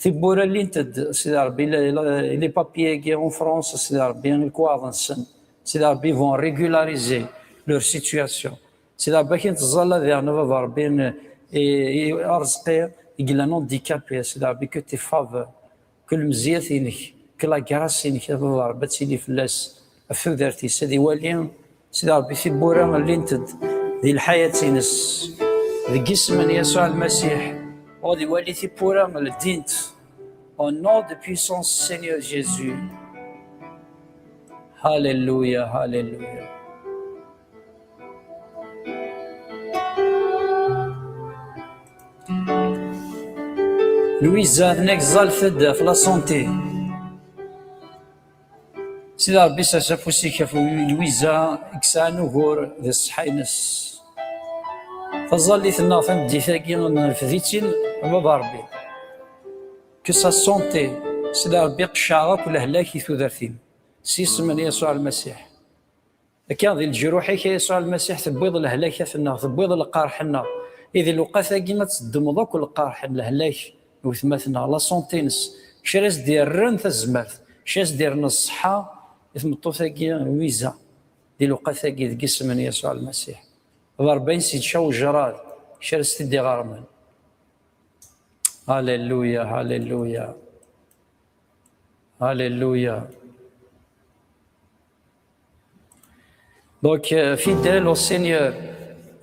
tiwwura llint-d, Sidi Ṛebbi, la, la, les papiers-agi en France, Sidi Ṛebbi, lekwaɣeḍ-nsen. Sidi Ṛebbi, ils vont régulariser leur situation. Sidi Ṛebbi, akken teẓẓalla diɣen, a Baba Ṛebbi, n, i, i, Arezqi, i yellan handicapé, Sidi Ṛebbi, que tes faveurs, que lemziyat-inek, que la grâce-inek, a Baba Ṛebbi, ad tili fell-as, ɣef tudert-is, ad iwali, Sidi Ṛebbi, tiwwura llint-d di lḥayat-ines, deg isem n Yasuɛ Lmasiḥ, ad iwali tiwwura ldint, au nom de puissance Seigneur Jésus. Alléluia, alléluia. Louisa, tenna-k ẓẓallet-d ɣef la santé. Sidi Ṛebbi, sers afus-ik ɣef Louisa i yesɛan ugur di ṣṣeḥḥa-ines. Taẓallit-nneɣ tameddit-agi, nrefd-itt-in, a Baba Ṛebbi. Que sa santé, Sidi Ṛebbi, qeccɛeɣ akk lehlak i tudert-im, s yisem n Yasuɛ Lmasiḥ. Akka, di leǧruḥ-ik, a Yasuɛ Lmasiḥ, tewwiḍ lehlakat-nneɣ, tewwiḍ lqerḥ-nneɣ. I di lewqat-agi ad teddmeḍ akk lqerḥ n lehlak n wetma-tneɣ, la santé-ines. Kra as-d-yerren tazmert, kra as-d-yerren ṣṣeḥḥa i tmeṭṭut-agi, Louisa, di lewqat-agi, deg isem n Yasuɛ Lmasiḥ. D Ṛebbi s-yečča wejraḍ, kra as-t-id-iɣermen. Alléluia, alléluia. Alléluia. Donc, euh, fidèle au Seigneur,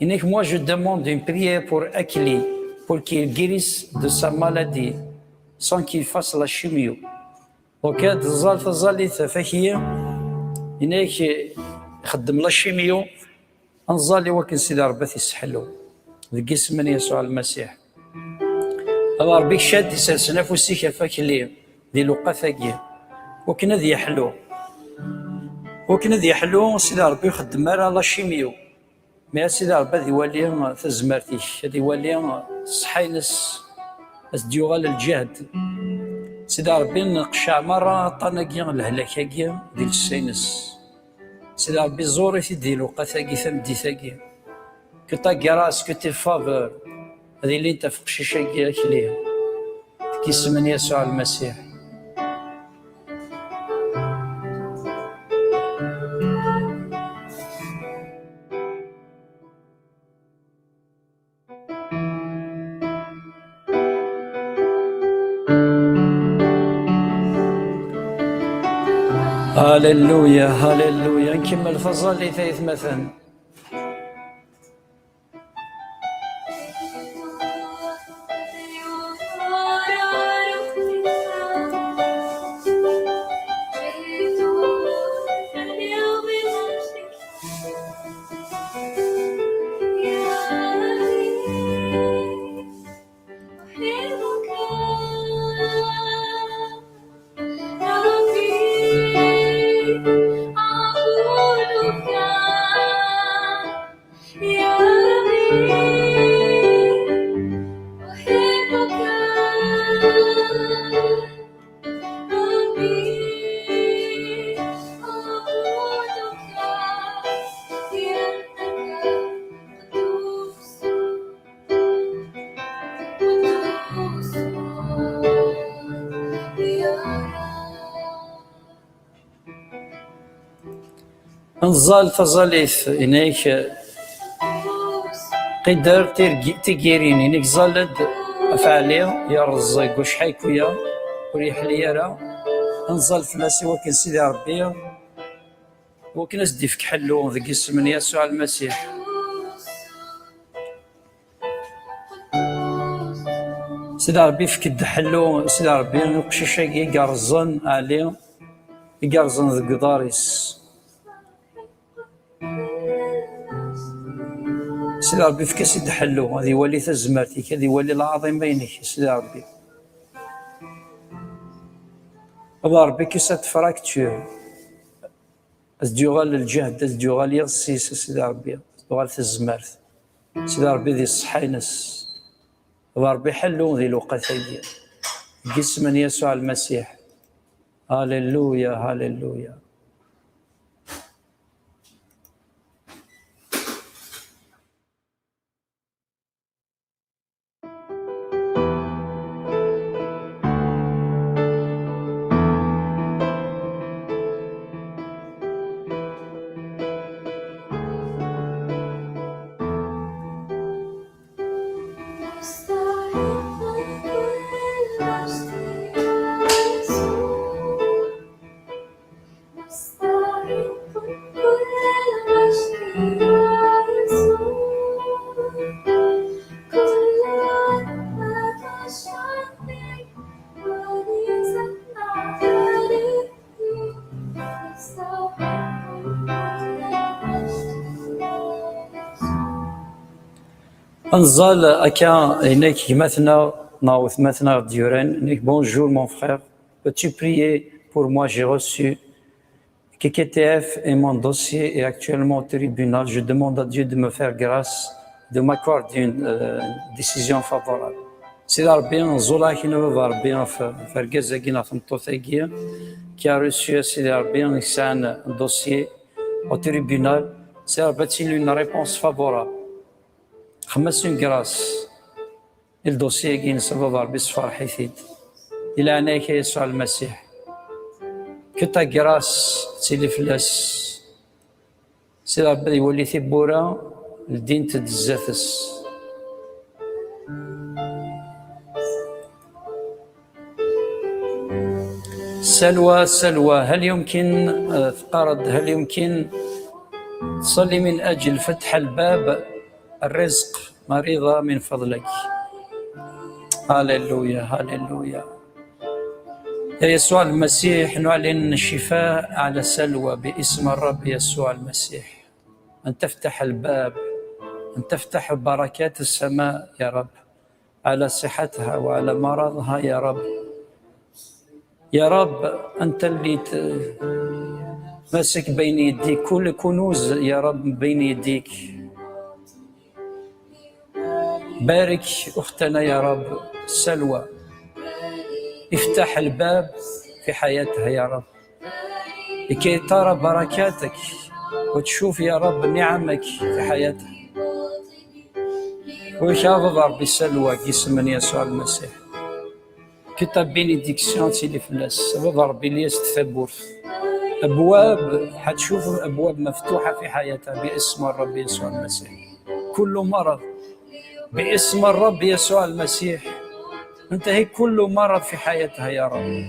il dit que moi je demande une prière pour Akli, pour qu'il guérisse de sa maladie, sans qu'il fasse la chimio. Donc, euh, tẓall taẓallit ɣef Akli, il dit que xeddem la chimio, ad nẓall i wakken Sidi Ṛebbi ad t-isseḥlu. Deg isem n Yasuɛ Lmasiḥ. A Ṛebbi, kečč ad d-isersen afus-ik ɣef Akli di lewqat-agi. Wakken ad yeḥlu. Wakken ad yeḥlu, Sidi Ṛebbi ur ixeddem ara la chimio. Mi a Sidi Ṛebbi ad iwali tazmert-ik, ad iwali ṣṣeḥḥa-ines, ad s-d-yuɣal lǧehd. Sidi Ṛebbi, neqceɛ merra aṭṭan-agi, lehlak-agi, di lǧessa-ines. Sidi Ṛebbi, ẓur-it-id di lewqat-agi, tameddit-agi. Que ta grâce, que tes faveurs ad ilint ɣef uqcic-agi Akli. Deg isem n Yasuɛ Lmasiḥ. Hallelujah, hallelujah. Nkemmel taẓallit, ay atmaten. Nẓal taẓalit, inek qider tirgi-, tigirin, inek ẓal-d ɣef Ɛli, yerreẓ deg ucḥayku-ya, ur yeḥli ara. Nẓal fell-as i wakken Sidi Ṛebbi, i wakken ad s-d-ifk ḥellu deg isem n Yasuɛ Lmasiḥ. Sidi Ṛebbi, efk-d ḥellu, Sidi Ṛebbi, i uqcic-agi i yerẓen Ɛli, i yerẓen deg uḍar-is. Sidi Ṛebbi, efk-as-id ḥellu, ad iwali tazmert-ik, ad iwali lɛaḍima-inek, Sidi Ṛebbi. A Ṛebbi, que cette fracture, ad d-yuɣal lǧehd, ad d-yuɣal yiɣes-is, a Sidi Ṛebbi, ad d-tuɣal tazmert. Sidi Ṛebbi di ṣṣeḥḥa-ines. A Ṛebbi, ḥellu di lewqat-agi. Deg isem n Yasuɛ Lmasiḥ. هللويا، هللويا. Ad nẓal akka, inek gma-tneɣ neɣ wetma-tneɣ d-yuran, inek: Bonjour mon frère, peux-tu prier pour moi, j'ai reçu K K T F et mon dossier est actuellement au tribunal. Je demande à Dieu de me faire grâce, de m'accorder une euh, décision favorable. Sidi Ṛebbi, nẓul-ak a baba Ṛebbi ɣef ɣef urgaz-agi neɣ tameṭṭut-agi qui a reçu, a Sidi Ṛebbi, yesɛan dossier au tribunal. Sidi Ṛebbi, ad tili une réponse favorable. Xdem-as une grâce i le dossier-agi-ines, a baba Ṛebbi, sferḥ-it-id. Di leɛnaya-k a Yasuɛ Lmasiḥ, que ta grâce tili fell-as. Sidi Ṛebbi ad iwali tiwwura ldint-d zdat-s. Salwa, Salwa, هل يمكن, eh, teqqareḍ: هل يمكن تصلي من أجل فتح الباب الرزق مريضة من فضلك؟ هللويا، هللويا. يا يسوع المسيح، نعلن الشفاء على سلوى باسم الرب يسوع المسيح. أن تفتح الباب، أن تفتح بركات السماء يا رب على صحتها وعلى مرضها يا رب. يا رب، أنت اللي ت-، ماسك بين يديك كل كنوز يا رب، بين يديك. بارك أختنا يا رب سلوى، افتح الباب في حياتها يا رب، لكي ترى بركاتك وتشوف يا رب نعمك في حياتها. ويشافظ ربي سلوى قسم من يسوع المسيح. Que ta bénédiction تيلي فلاس، سبب ربي لي يست فبورث. أبواب، حتشوف أبواب مفتوحة في حياتها باسم الرب يسوع المسيح. كل مرض باسم الرب يسوع المسيح، انتهي كل مرض في حياتها يا رب.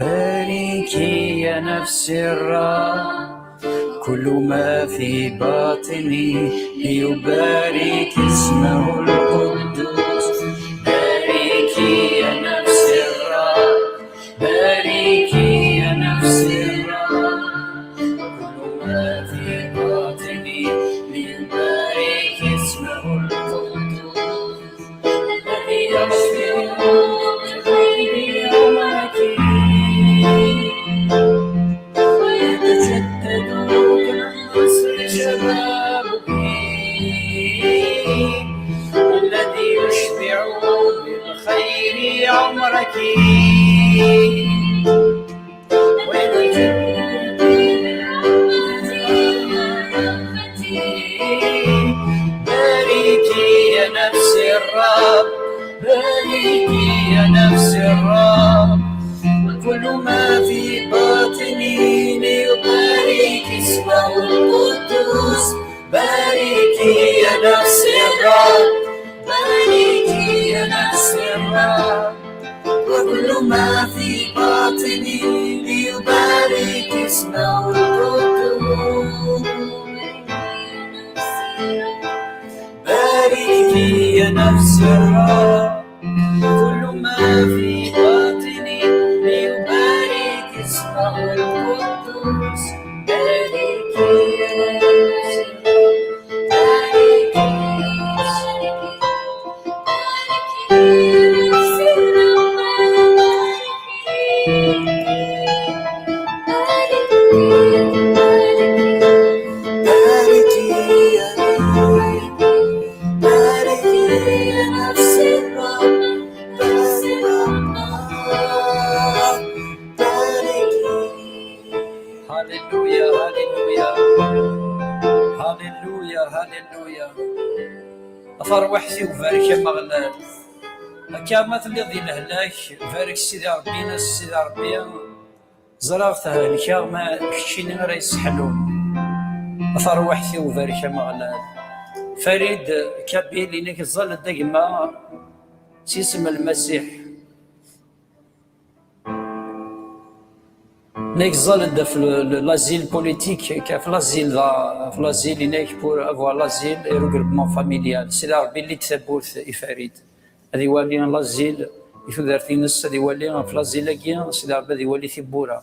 باركي يا نفس الرب، كل ما في باطني ليبارك اسمه القدوس. باركي يا نفس الرب، باركي يا نفس الرب، كل ما في باطني ليبارك اسمه القدوس. الذي يشفي القلوب بخير أمرك، ويتجدد كالنسر شبابك. الذي يشبع بالخير عمرك. باركي يا نفس الرب، باركي يا نفس الرب، كل ما في باطني ليبارك اسمه القدوس. باركي يا نفس الرب، باركي يا نفس الرب، وكل ما في باطني ليبارك اسمه القدوس. باركي يا نفس الرب، كل ما في باطني ليبارك اسمه القدوس. باركي يا نفس الرب، باركي، باركي يا نفس الرب، باركي. باركي يا روحي، باركي يا نفس الرب. Halleluya. A tarwiḥt-iw, barek Ameɣlal. Akka ma telliḍ di lehlak, barek Sidi Ṛebbi, as Sidi Ṛebbi, ẓriɣ thelkeɣ, ma d keččini ara yesseḥlun. A tarwiḥt-iw, barek Ameɣlal. Farid Kabil, inek ẓẓal-d a gma s yisem n Lmasiḥ. Nek ẓẓal-d ɣef l-, l-, l'asile politique, ɣef l'asile da, ɣef l'asile inek pour avoir l'asile et regroupement familial. Sidi Ṛebbi, lli-d tawwurt i Farid. Ad iwali l'asile i tudert-ines, ad iwali ɣef l'asile-agi, Sidi Ṛebbi ad iwali tiwwura.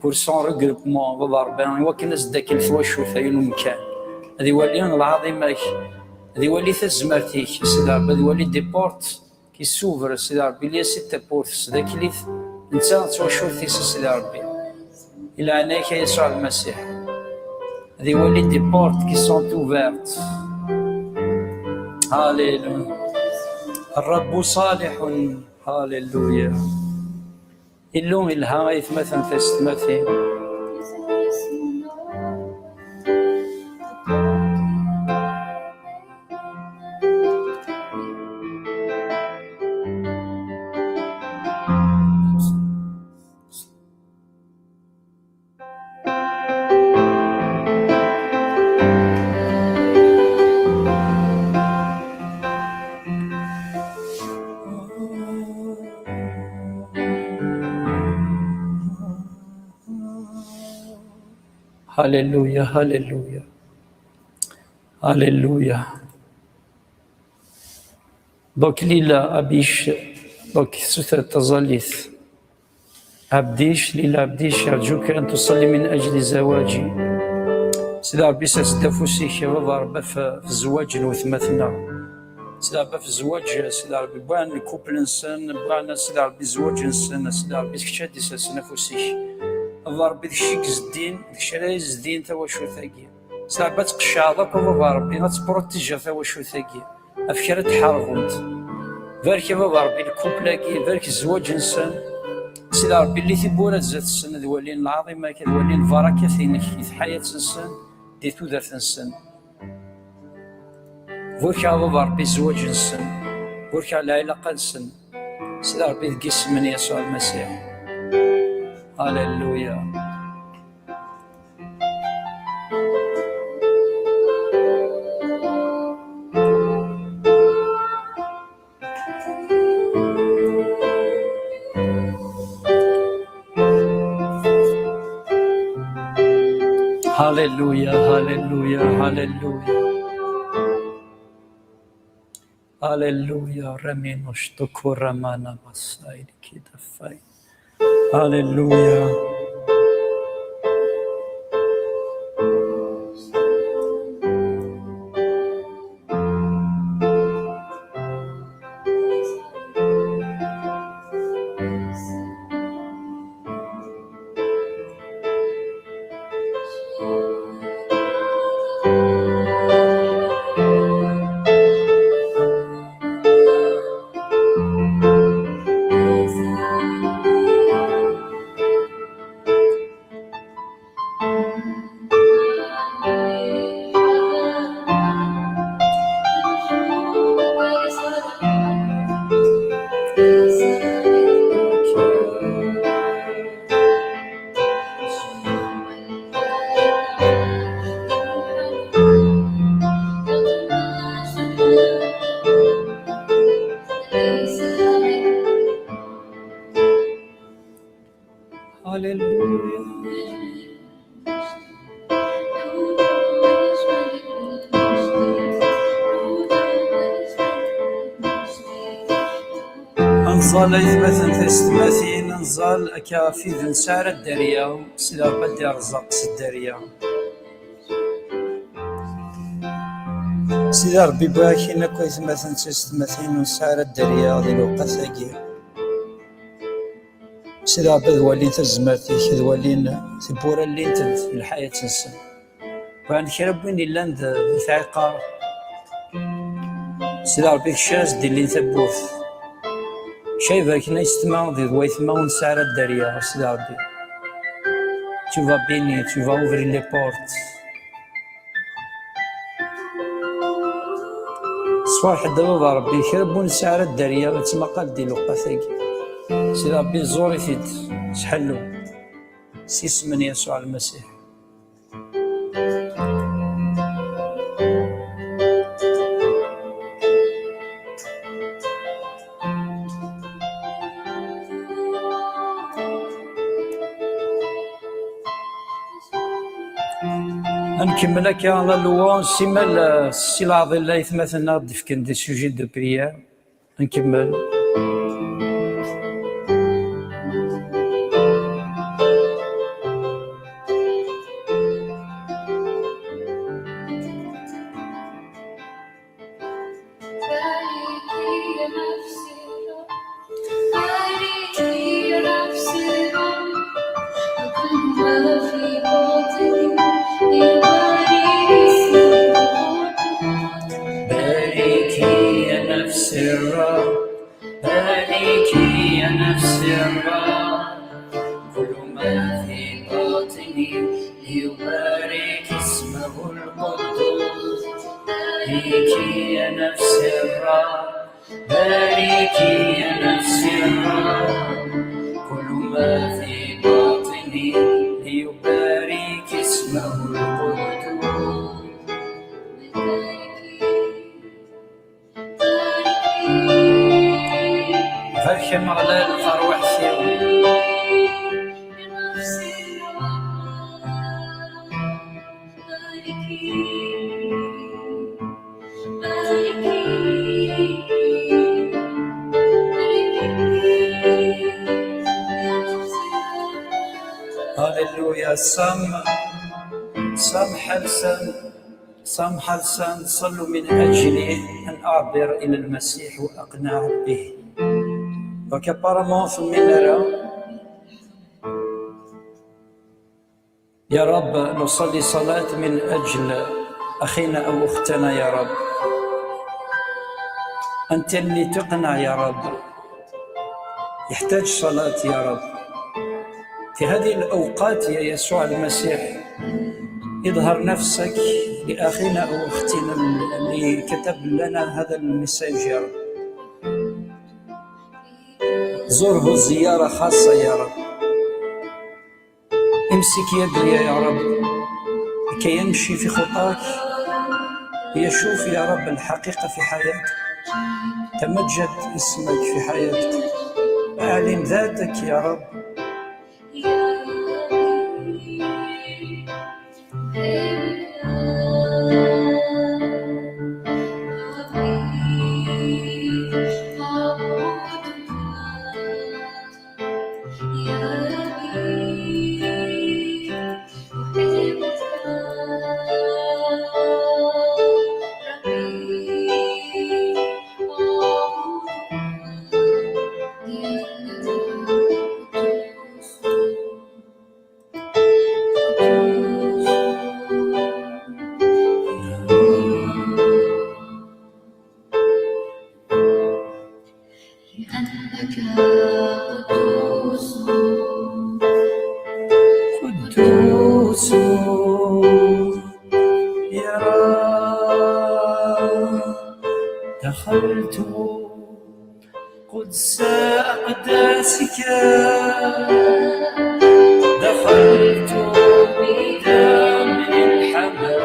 Pour son regroupement, baba Ṛebbi, i wakken ad s-d-akel twacult, ay umkan. Ad iwali lɛaḍima-k, ad iwali tazmert-ik, Sidi Ṛebbi ad iwali des portes qui s'ouvrent, Sidi Ṛebbi, lli-as-id tawwurt, tesdakel-it, netta d twacult-is, Sidi Ṛebbi. I leɛnaya-k a Yasuɛ Lmasiḥ. Ad iwali des portes qui sont ouvertes. Alléluia. الرب صالح. Alléluia. Illu ilha, aytmaten tiyessetmatin. Alléluia, alléluia. Alléluia. Donc, Lila Abic, donc, tessuter taẓallit. Abdic, Lila Abdic, أرجوك أن تصلي من أجل زواجي. Sidi Ṛebbi, sers-d afus-ik, a Baba Ṛebbi, ɣef, ɣef zzwaǧ n wetmaten-a. Sidi Ṛebbi, ɣef zzwaǧ, Sidi Ṛebbi, bɣan lkupl-nsen, bɣan, Sidi Ṛebbi, zzwaǧ-nsen, Sidi Ṛebbi, d kečč ad d-isersen afus-ik. A Baba Ṛebbi, d kečč i yezdin, d kečč ara yezdin tawacult-agi. Sidi Ṛebbi, ad tqeccɛeḍ akk, a Baba Ṛebbi, ad tprutijiḍ tawacult-agi ɣef kra n tḥeṛbunt. Barek, a Baba Ṛebbi, lkupl-agi, barek zzwaǧ-nsen. Sidi Ṛebbi, lli tiwwura zdat-sen, ad walin lɛaḍima-k, ad walin lbarakat-inek di tḥayat-nsen, di tudert-nsen. Burek, a Baba Ṛebbi, zzwaǧ-nsen. Burek lɛilaqa-nsen. Sidi Ṛebbi, deg yisem n Yasuɛ Lmasiḥ. Alléluia. Alléluia, alléluia, alléluia. Alléluia, Ramino Shtokoramana Masai Kidafai. Alléluia. Hallelujah. Anẓal aytmaten tisetmatin, anẓal akka ɣef yid-sen nesɛa ara dderya, Sidi Ṛebbi ad d-iṛẓeq s dderya. Sidi Ṛebbi, bɣiɣ-ak-in akk aytmaten tisetmatin ur nesɛi ara dderya di lewqat-agi. Sidi Ṛebbi, ad walin tazmert-ik, ad walin tiwwura llint-d di lḥayat-nsen. Bɣan kra n win illan d, d tɛiqar. Sidi Ṛebbi, d kečč ara s-d-illin tawwurt. Kečč ay ibarken aytma, d waytma ur nesɛi ara dderya, a Sidi Ṛebbi. Tu vas bénir, tu vas ouvrir les portes. Ur ḥeddreḍ Ṛebbi, kra n win nesɛa ara dderya, yettmaqal-d i lewqat-agi. Sidi Ṛebbi ẓẓur-it-id s ḥellu, s yisem n Yasuɛ Lmasiḥ. Ad nkemmel akka la louange, simmal, eh, si leɛḍil aytmaten-nneɣ d-fken des sujets de prière. Ad nkemmel. باركي يا نفس الرب، باركي يا نفس الرب، كل ما في باطني ليبارك اسمه القدوس. باركي يا نفس الرب، باركي يا نفس الرب، كل ما في باطني ليبارك اسمه القدوس. Barek Ameɣlal ɣef ṛṛwaḥ-iw. هللويا. صام، صام حرسا، صام حرسا، صلوا من أجلي أن أعبر إلى المسيح وأقنع به. Donc, apparemment, في المنارة. يا رب، نصلي صلاة من أجل أخينا أو أختنا يا رب. أنت اللي تقنع يا رب. يحتاج صلاة يا رب. في هذه الأوقات يا يسوع المسيح، اظهر نفسك لأخينا أو أختنا اللي كتب لنا هذا الميساج يا رب. زره زيارة خاصة يا رب. امسك يده يا رب، لكي يمشي في خطاك، ليشوف يا رب الحقيقة في حياته، تمجد اسمك في حياته، أعلن ذاتك يا رب. لأنك قدوس، قدوس يا رب. دخلت قدس أقداسك، دخلت بدم الحمل.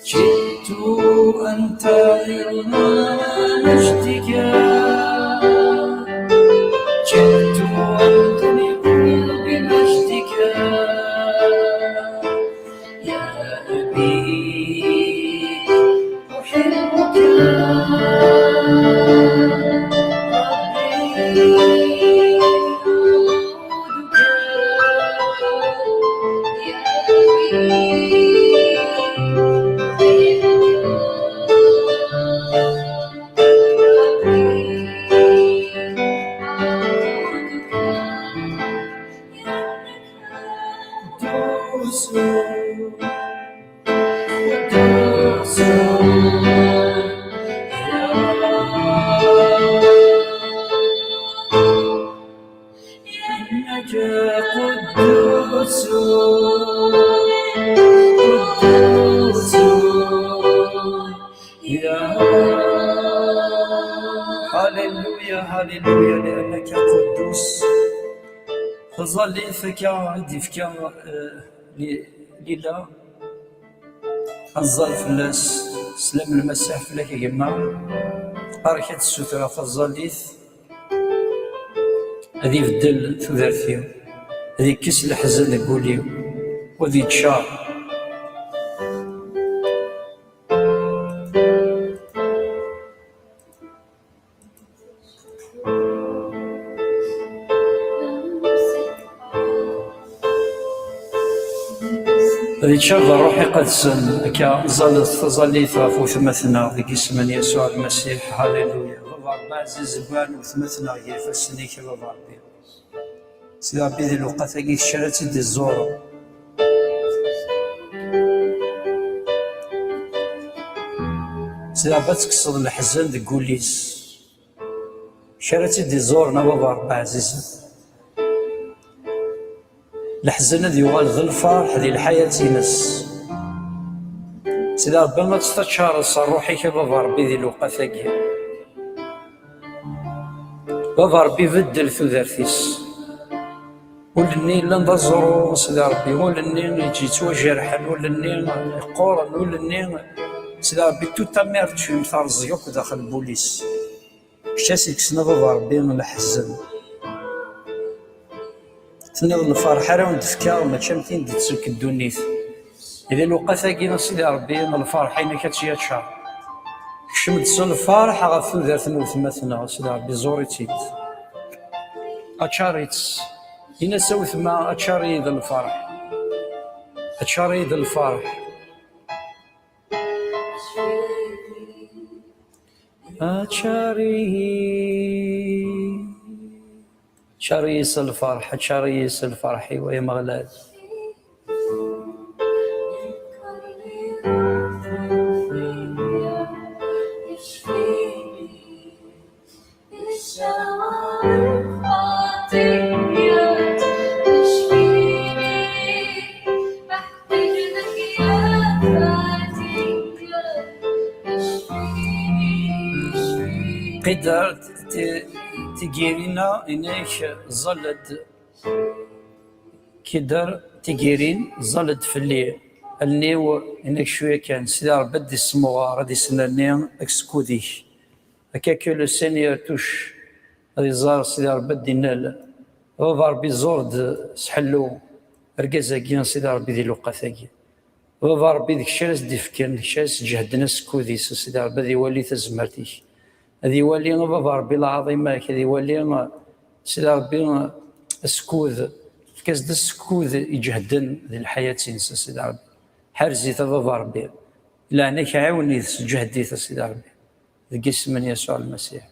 جئت أنتهر مجدك، جئت أنطلق بمجدك. يا أبي، أحبك ربي، أعبدك يا أبي، أحبك ربي، أعبدك. قدوس، قدوس يا رب. إنك قدوس، قدوس Alléluia, لأنك قدوس. Taẓallit akka i d-yefka, eh, li-, Lila. Ad nẓall fell-as, sslam n Lmasiḥ fell-ak a gma. Teqqar-ak ad d-ssutreɣ taẓallit, ad ibeddel tudert-iw, ad ikkes leḥzen deg wul-iw, u ad yeččar. Ad iččar d Ṛṛuḥ Iqedsen, akka ẓẓallet taẓallit ɣef wetma-tneɣ deg isem n Yasuɛ Lmasiḥ. Halleluya. Baba Ṛebbi ɛziz, wwan wetma-tneɣ gar ifassen-ik, a Baba Ṛebbi. Sidi Ṛebbi, di lewqat-agi kečč ara tt-id-iẓẓuren. Sidi Ṛebbi, ad tekkseḍ leḥzen deg wul-is. Kečč ara tt-id-iẓẓuren, a Baba Ṛebbi ɛzizen. Leḥzen ad yuɣal d lferḥ di lḥayat-ines. Sidi Ṛebbi, ad tt-taččareḍ s Ṛṛuḥ-ik, a Baba Ṛebbi, di lewqat-agi. Baba Ṛebbi, beddel tudert-is. Ul-nni yellan d aẓru, Sidi Ṛebbi, ul-nni yettwajerḥen, ul-nni yeqquren, ul-nni, Sidi Ṛebbi, toute amertume terẓeg akk daxel n wul-is. Kečč a s-ikksen, a Baba Ṛebbi, leḥzen. Tenniḍ lferḥ ara wen-d-fkeɣ, mačči am tin d-tettak ddunit. Di lewqat-agi, a Sidi Ṛebbi, lferḥ-inek ad tt-yaččar. Kcem-d s lferḥ ɣef tudert n wetma-tneɣ, a Sidi Ṛebbi, ẓur-itt-id. Aččar-itt. Ini-as a wetma, aččar-iyi d lferḥ. Aččar-iyi d lferḥ. Aččar-iyi. Ččar-iyi s lferḥ, ččar-iyi s lferḥ-iw, ay Ameɣlal. Qidar ti-, tigirin-a inek ẓẓallet. Qidar tigirin ẓẓallet fell-i. Allen-iw inek cwiya kan. Sidi Ṛebbi ad d-issemɣer, ad isnerni akskud-ik. Akka que le Seigneur touche. Ad iẓer Sidi Ṛebbi ad d-innal. Baba Ṛebbi, ẓur-d s ḥellu argaz-agi, Sidi Ṛebbi, di lewqat-agi. Baba Ṛebbi, d kečč ara s-d-ifken, d kečč ara s-ǧehden asekkud-is, Sidi Ṛebbi, ad iwali tazmert-ik. Ad iwali, a Baba Ṛebbi, lɛaḍima-k, ad iwali, Sidi Ṛebbi, asekkud. Efk-as-d asekkud iǧehden di lḥayat-ines, Sidi Ṛebbi. Ḥerz-it, a Baba Ṛebbi. Leɛna-k, ɛiwen-it, sǧehd-it, a Sidi Ṛebbi. Deg isem n Yasuɛ Lmasiḥ.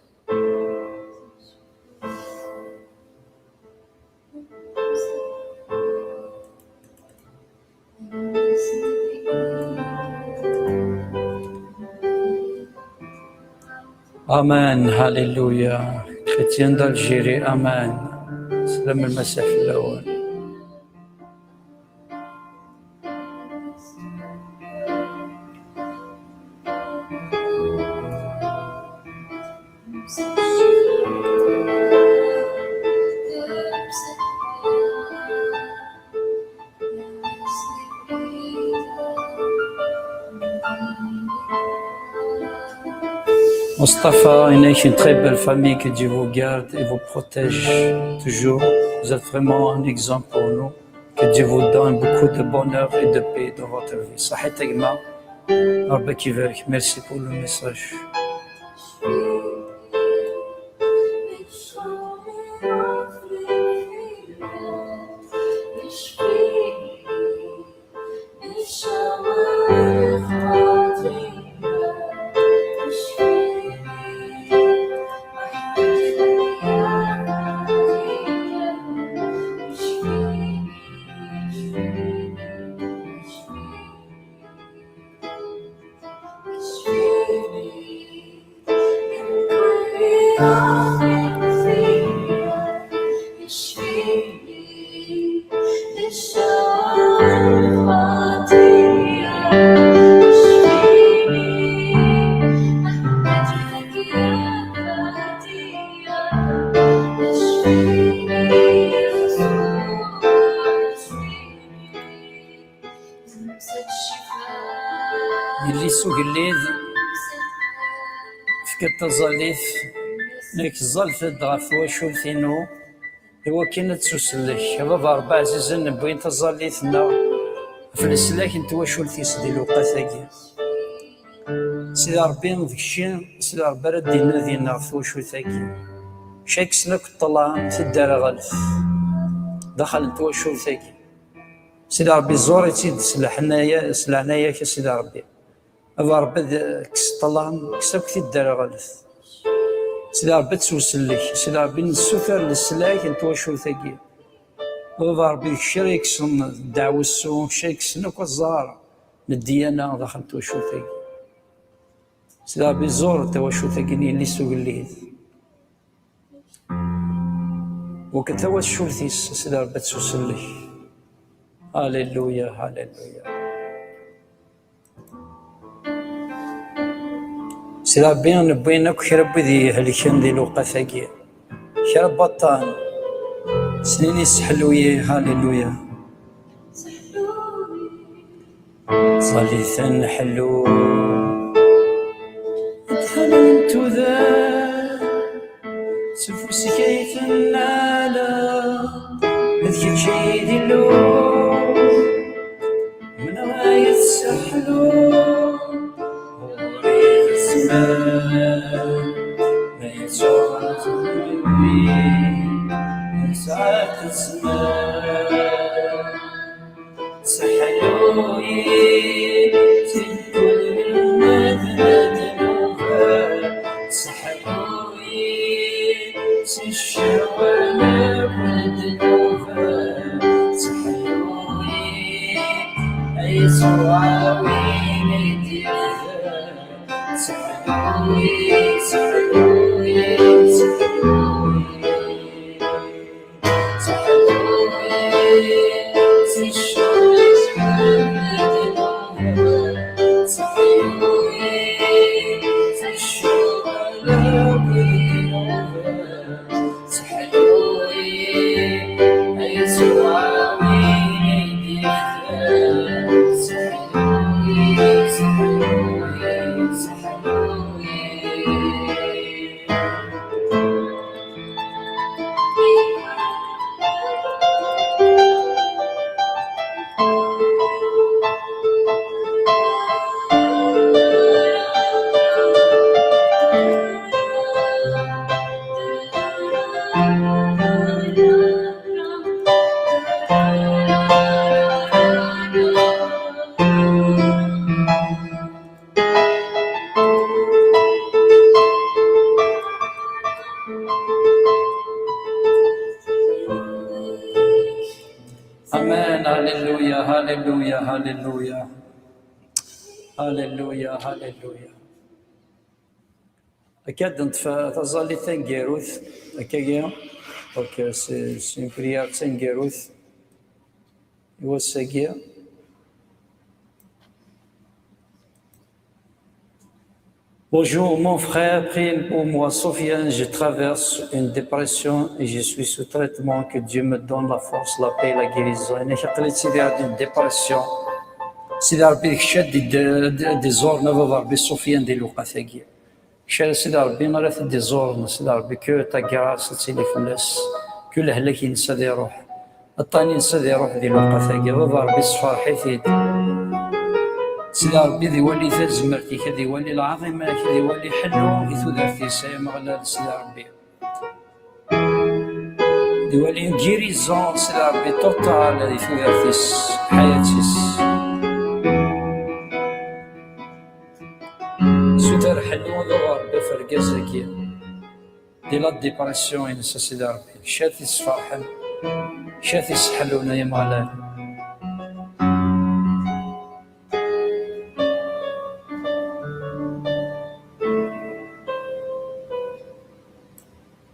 Amen, halleluya. Chrétien d'Algérie, amen. Slam Lmasiḥ fell-awen. Mustafa, il a une très belle famille, que Dieu vous garde et vous protège toujours. Vous êtes vraiment un exemple pour nous. Que Dieu vous donne beaucoup de bonheur et de paix dans votre vie. Saḥit a gma, Ṛebbi ad k-ibarek. Merci pour le message. Yelli-s ugellid, tefkiḍ taẓallit, nekk ẓẓallet-d ɣef twacult-inu, iwakken ad tsusellek. A Baba Ṛebbi ɛzizen, wwin taẓallit-nneɣ ɣef leslak n twacult-is di lewqat-agi. Sidi Ṛebbi, d kečči, Sidi Ṛebbi, ara d-innadin ɣef twacult-agi. Kečč ay yekksen akk ṭṭlam, tidderɣelt, daxel n twacult-agi. Sidi Ṛebbi, ẓur-itt-id s leḥnaya-, s leɛnaya-k, a Sidi Ṛebbi. A Baba Ṛebbi, d-, kkes ṭṭlam, kkes akk tidderɣelt. Sidi Ṛebbi, ad tewsellek. Sidi Ṛebbi, nessuter leslak n twacult-agi. A Baba Ṛebbi, d kečč ara yekksen ddeɛwessu, kečč ay yekksen akk aẓar n ddyana daxel n twacult-agi. Sidi Ṛebbi, ẓur tawacult-agi n yelli-s ugellid. Wakken tawacult-is, Sidi Ṛebbi, ad tsusellek. Halleluya, halleluya. Sidi Ṛebbi, newwin akk kra n wid ihelken di lewqat-agi. Kra n waṭṭan. Snin iseḥluyi, halleluya. Ẓallit-a n ḥellu, ddḥel n tudert, s ufus-ik ay tennaleɣ, d kečč ay d Illu, menɣa ay tseḥlu, ɣur-i tezmer, ma yettɛuẓ melmi, nesɛa tezmer. Seḥlu-yi, tikkul melmi d ddnubat. Seḥlu-yi, si ccehwa akked ddnubat. Seḥlu-yi, ay Yasuɛ win i d-yebdan. Seḥlu-yi, seḥlu-yi, seḥlu-yi. Amen. Hallelujah, hallelujah, hallelujah. Hallelujah, hallelujah. Akka ad neṭṭef taẓallit taneggarut, akkagi. Donc, c'est, c'est une prière taneggarut i wass-agi. Bonjour, mon frère, prie pour moi, Sofiane. Je traverse une dépression et je suis sous traitement. Que Dieu me donne la force, la paix, la guérison. Nekk aql-i d Sidi Ṛebbi une dépression. Sidi Ṛebbi, d kečč ad d-, d-, d-iẓuren a Baba Ṛebbi Sofiane di lewqat-agi. Kra Sidi Ṛebbi ara t-id-iẓuren, Sidi Ṛebbi, que ta grâce ad tili fell-as, que lehlak-ines ad iruḥ, aṭṭan-ines ad iruḥ di lewqat-agi. Baba Ṛebbi, sferḥ-it-id. Sidi Ṛebbi, ad iwali tazmert-ik, ad iwali lɛaḍima-k, ad iwali ḥellu i tudert-is, ay Ameɣlal, Sidi Ṛebbi. Ad iwali une guérison, Sidi Ṛebbi, totale di tudert-is, ḥayat-is. Suter ḥellu a Ṛebbi ɣef urgaz-agi. Di la dépression-ines, a Sidi Ṛebbi. Kečč ad t-isferḥen, kečč ad t-isseḥlun, ay Ameɣlal.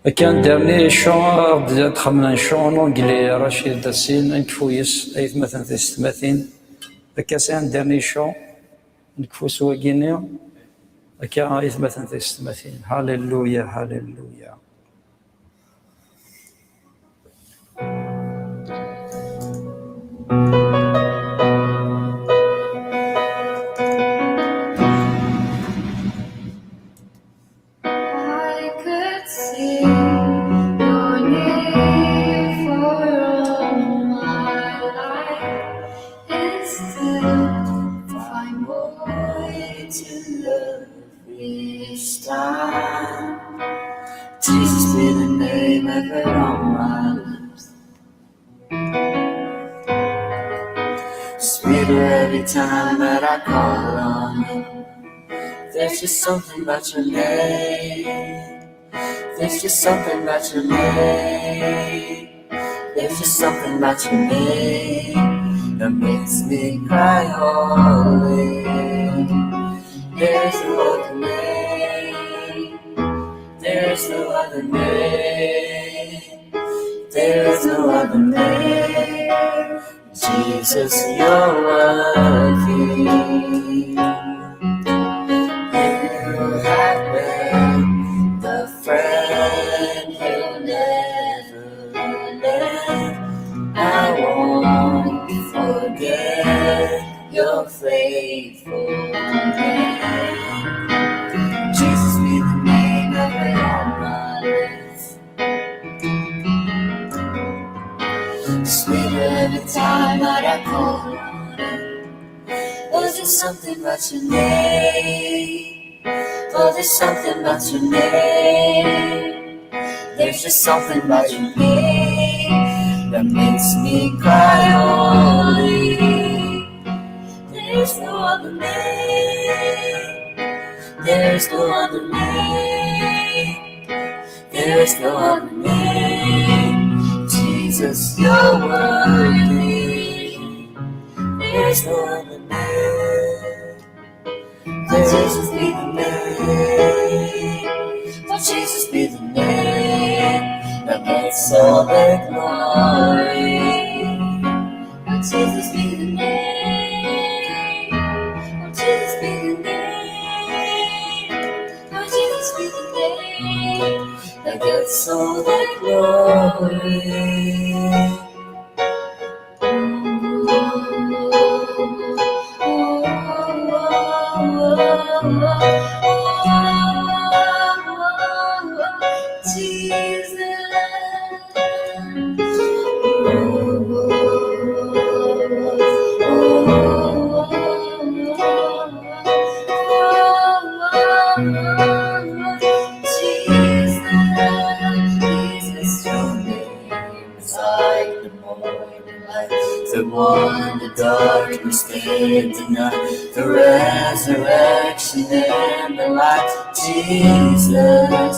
Akka, un dernier chant, ad d-xemmen un chant en anglais, Rachid Dassin, ad nekfu yes, aytmaten tisetmatin. Akka, c'est un dernier chant. Nekfu s wagini, akka, aytmaten tisetmatin. Hallelujah, hallelujah. Find more to love this time. Jesus be the name of it on my lips. Sweeter every time that I call on it. There's just something about your name. There's just something about your name. There's just something about your name that makes me cry holy. There's no other name. There's no other name. There's no other name. Jesus, you're worthy. You have been the friend who never left. I won't forget your faithful name. Jesus be the name of it on my lips. Sweeter every time that I call on it. There's just something about your name. Oh, there's something about your name. There's just something about your name that makes me cry holy. There's no other name. There's no other name. There's no other name. Jesus, you're worthy. There's no other name. Let Jesus be the name. Let Jesus be the name that gets all the glory. Let Jesus be the name. Let Jesus be the name. Let Jesus be the name that gets all the glory. Jesus. Jesus, Jesus, your name is like the morning light, the one the darkness can't deny, the resurrection and the light. Jesus,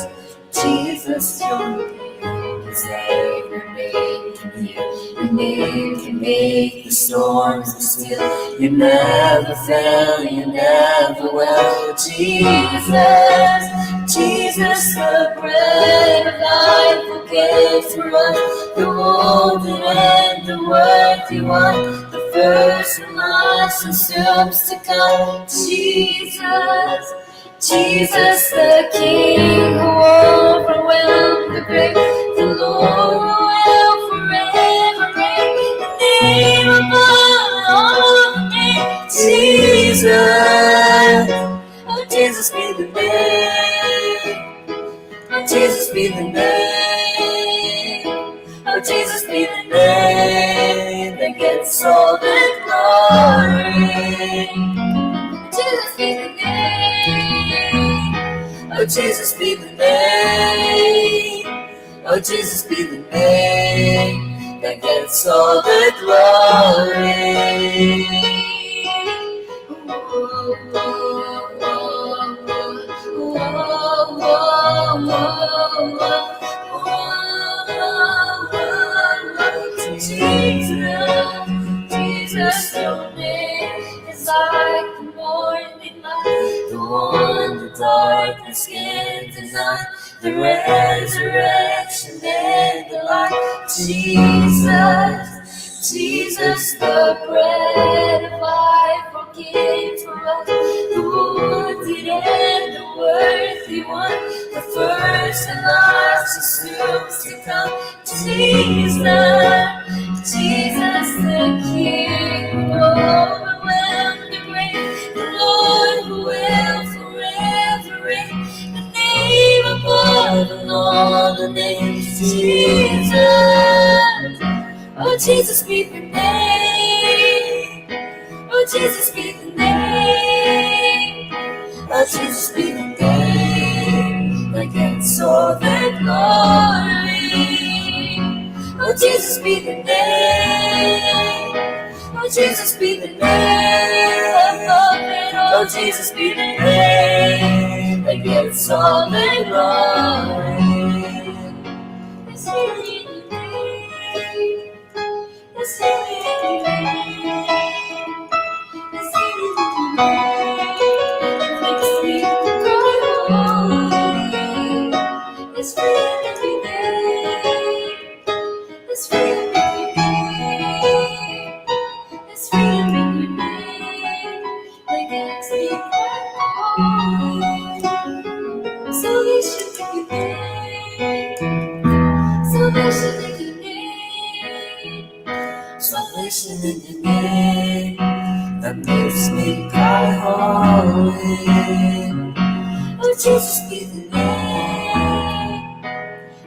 Jesus, your name is every name can heal. Your name can make the storms be still. You never fail, you never will. Jesus, Jesus, the bread of life who gave for us, the wounded and the worthy one, the first and last and soon's to come. Jesus, Jesus, the King who overwhelmed the grave, the Lord who will forever reign, the name above all names, Jesus. Oh, Jesus be the name. Oh, Jesus be the name. Oh, Jesus be the name that gets all the glory. Jesus be the name. Oh, Jesus be the name. Oh, Jesus be the name that gets all the glory. Jesus, Jesus, your name is like the morning light, the one the darkness can't deny, the resurrection and the light. Jesus, Jesus, the bread of life, forgive for us, the wounded and the worthy one, the first and last is soon to come. Jesus, Jesus, the King who overwhelmed the grave, the Lord who will forever reign, the name above all the names, Jesus. Oh, Jesus be the name. Jesus be the name. Oh, Jesus be the name that gets all the glory. Oh, Jesus be the name. Oh, Jesus be the name above it all. Oh, Jesus be the name that gets all the glory. There's healing in the name. There's healing in the name. There's healing in the name. It makes me go holy. There's freedom in the name. There's freedom in the name. There's freedom in the name. Like a sea. Salvation in the name. Salvation in the name. Salvation in the name that makes me cry holy. Oh, Jesus be the name.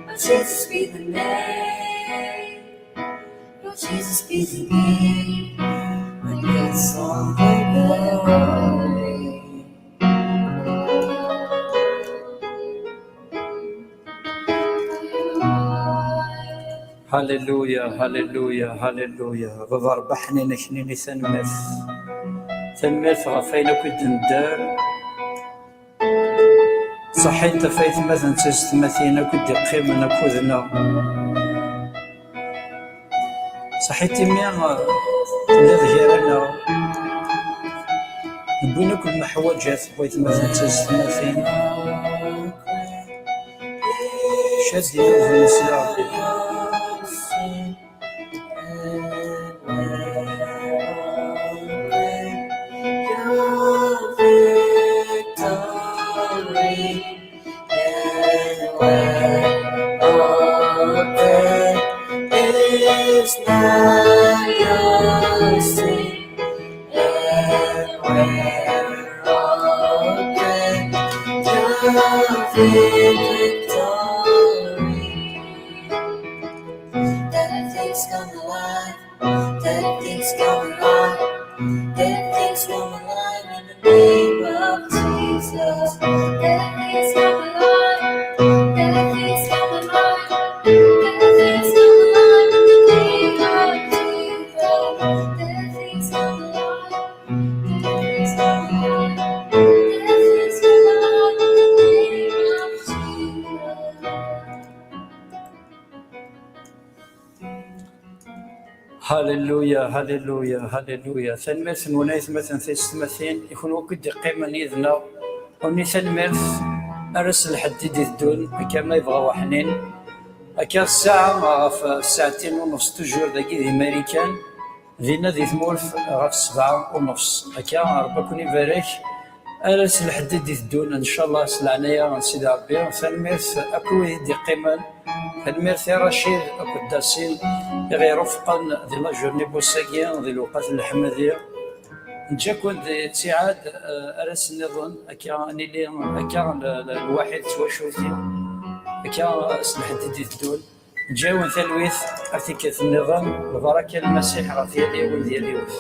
Oh, Jesus be the name. Oh, Jesus be the name. That gets all the glory. Hallelujah, hallelujah, hallelujah. Baba Ṛebbi ḥnin, ak-nini tanemmirt. Tanemmirt ɣef wayen akk i d-nedder. Ṣaḥit ɣef aytmaten d tiyessetmatin akk i d-iqqimen akked-neɣ. Ṣaḥit imi, uh, telliḍ gar-aneɣ. Wwin akk lmeḥwaǧat n waytmaten d tiyessetmatin. Cad i wudem-is ya Ṛebbi. Your victory, and where all pain is now your sin, and where all pain, your victory. Dead things come alive. Dead things come alive. Dead things come alive in the name of Jesus. Dead things come alive. Dead things come alive. Dead things come alive in the name of Jesus. Dead things come alive. Dead things come alive. Dead things come alive in the name of Jesus. Hallelujah, hallelujah, hallelujah. Tanemmirt-nwen ay atmaten tiyessetmatin, i kunwi akk i d-iqqimen yid-neɣ. Uni tanemmirt ar ass n lḥedd i d-iteddun, akka ma yebɣa waḥnin. Akka ssaɛa ɣef ssaɛtin u nefs, toujours dagi di Marikan, dinna di tmurt ɣef ssebɛa u nefs. Akka, Ṛebbi ad ken-ibarek. Ar ass n lḥedd i d-iteddun, ncallah, s leɛnaya n Sidi Ṛebbi. Tanemmirt akk i wid i d-iqqimen. Tanemmirt i Racid akked Dasin i ɣ-irufqen di la journée n wass-agi, di lewqat n leḥmadi. Neǧǧa-ken di ttiɛad, eh, ar ass nniḍen, akka ad nili akka l-, l-, lwaḥid d twacult-iw, akka ass n lḥedd i d-iteddun. Neǧǧa-wen talwit ar tikkelt nniḍen, lbaraka n Lmasiḥ ɣef yal yiwen d yal yiwet.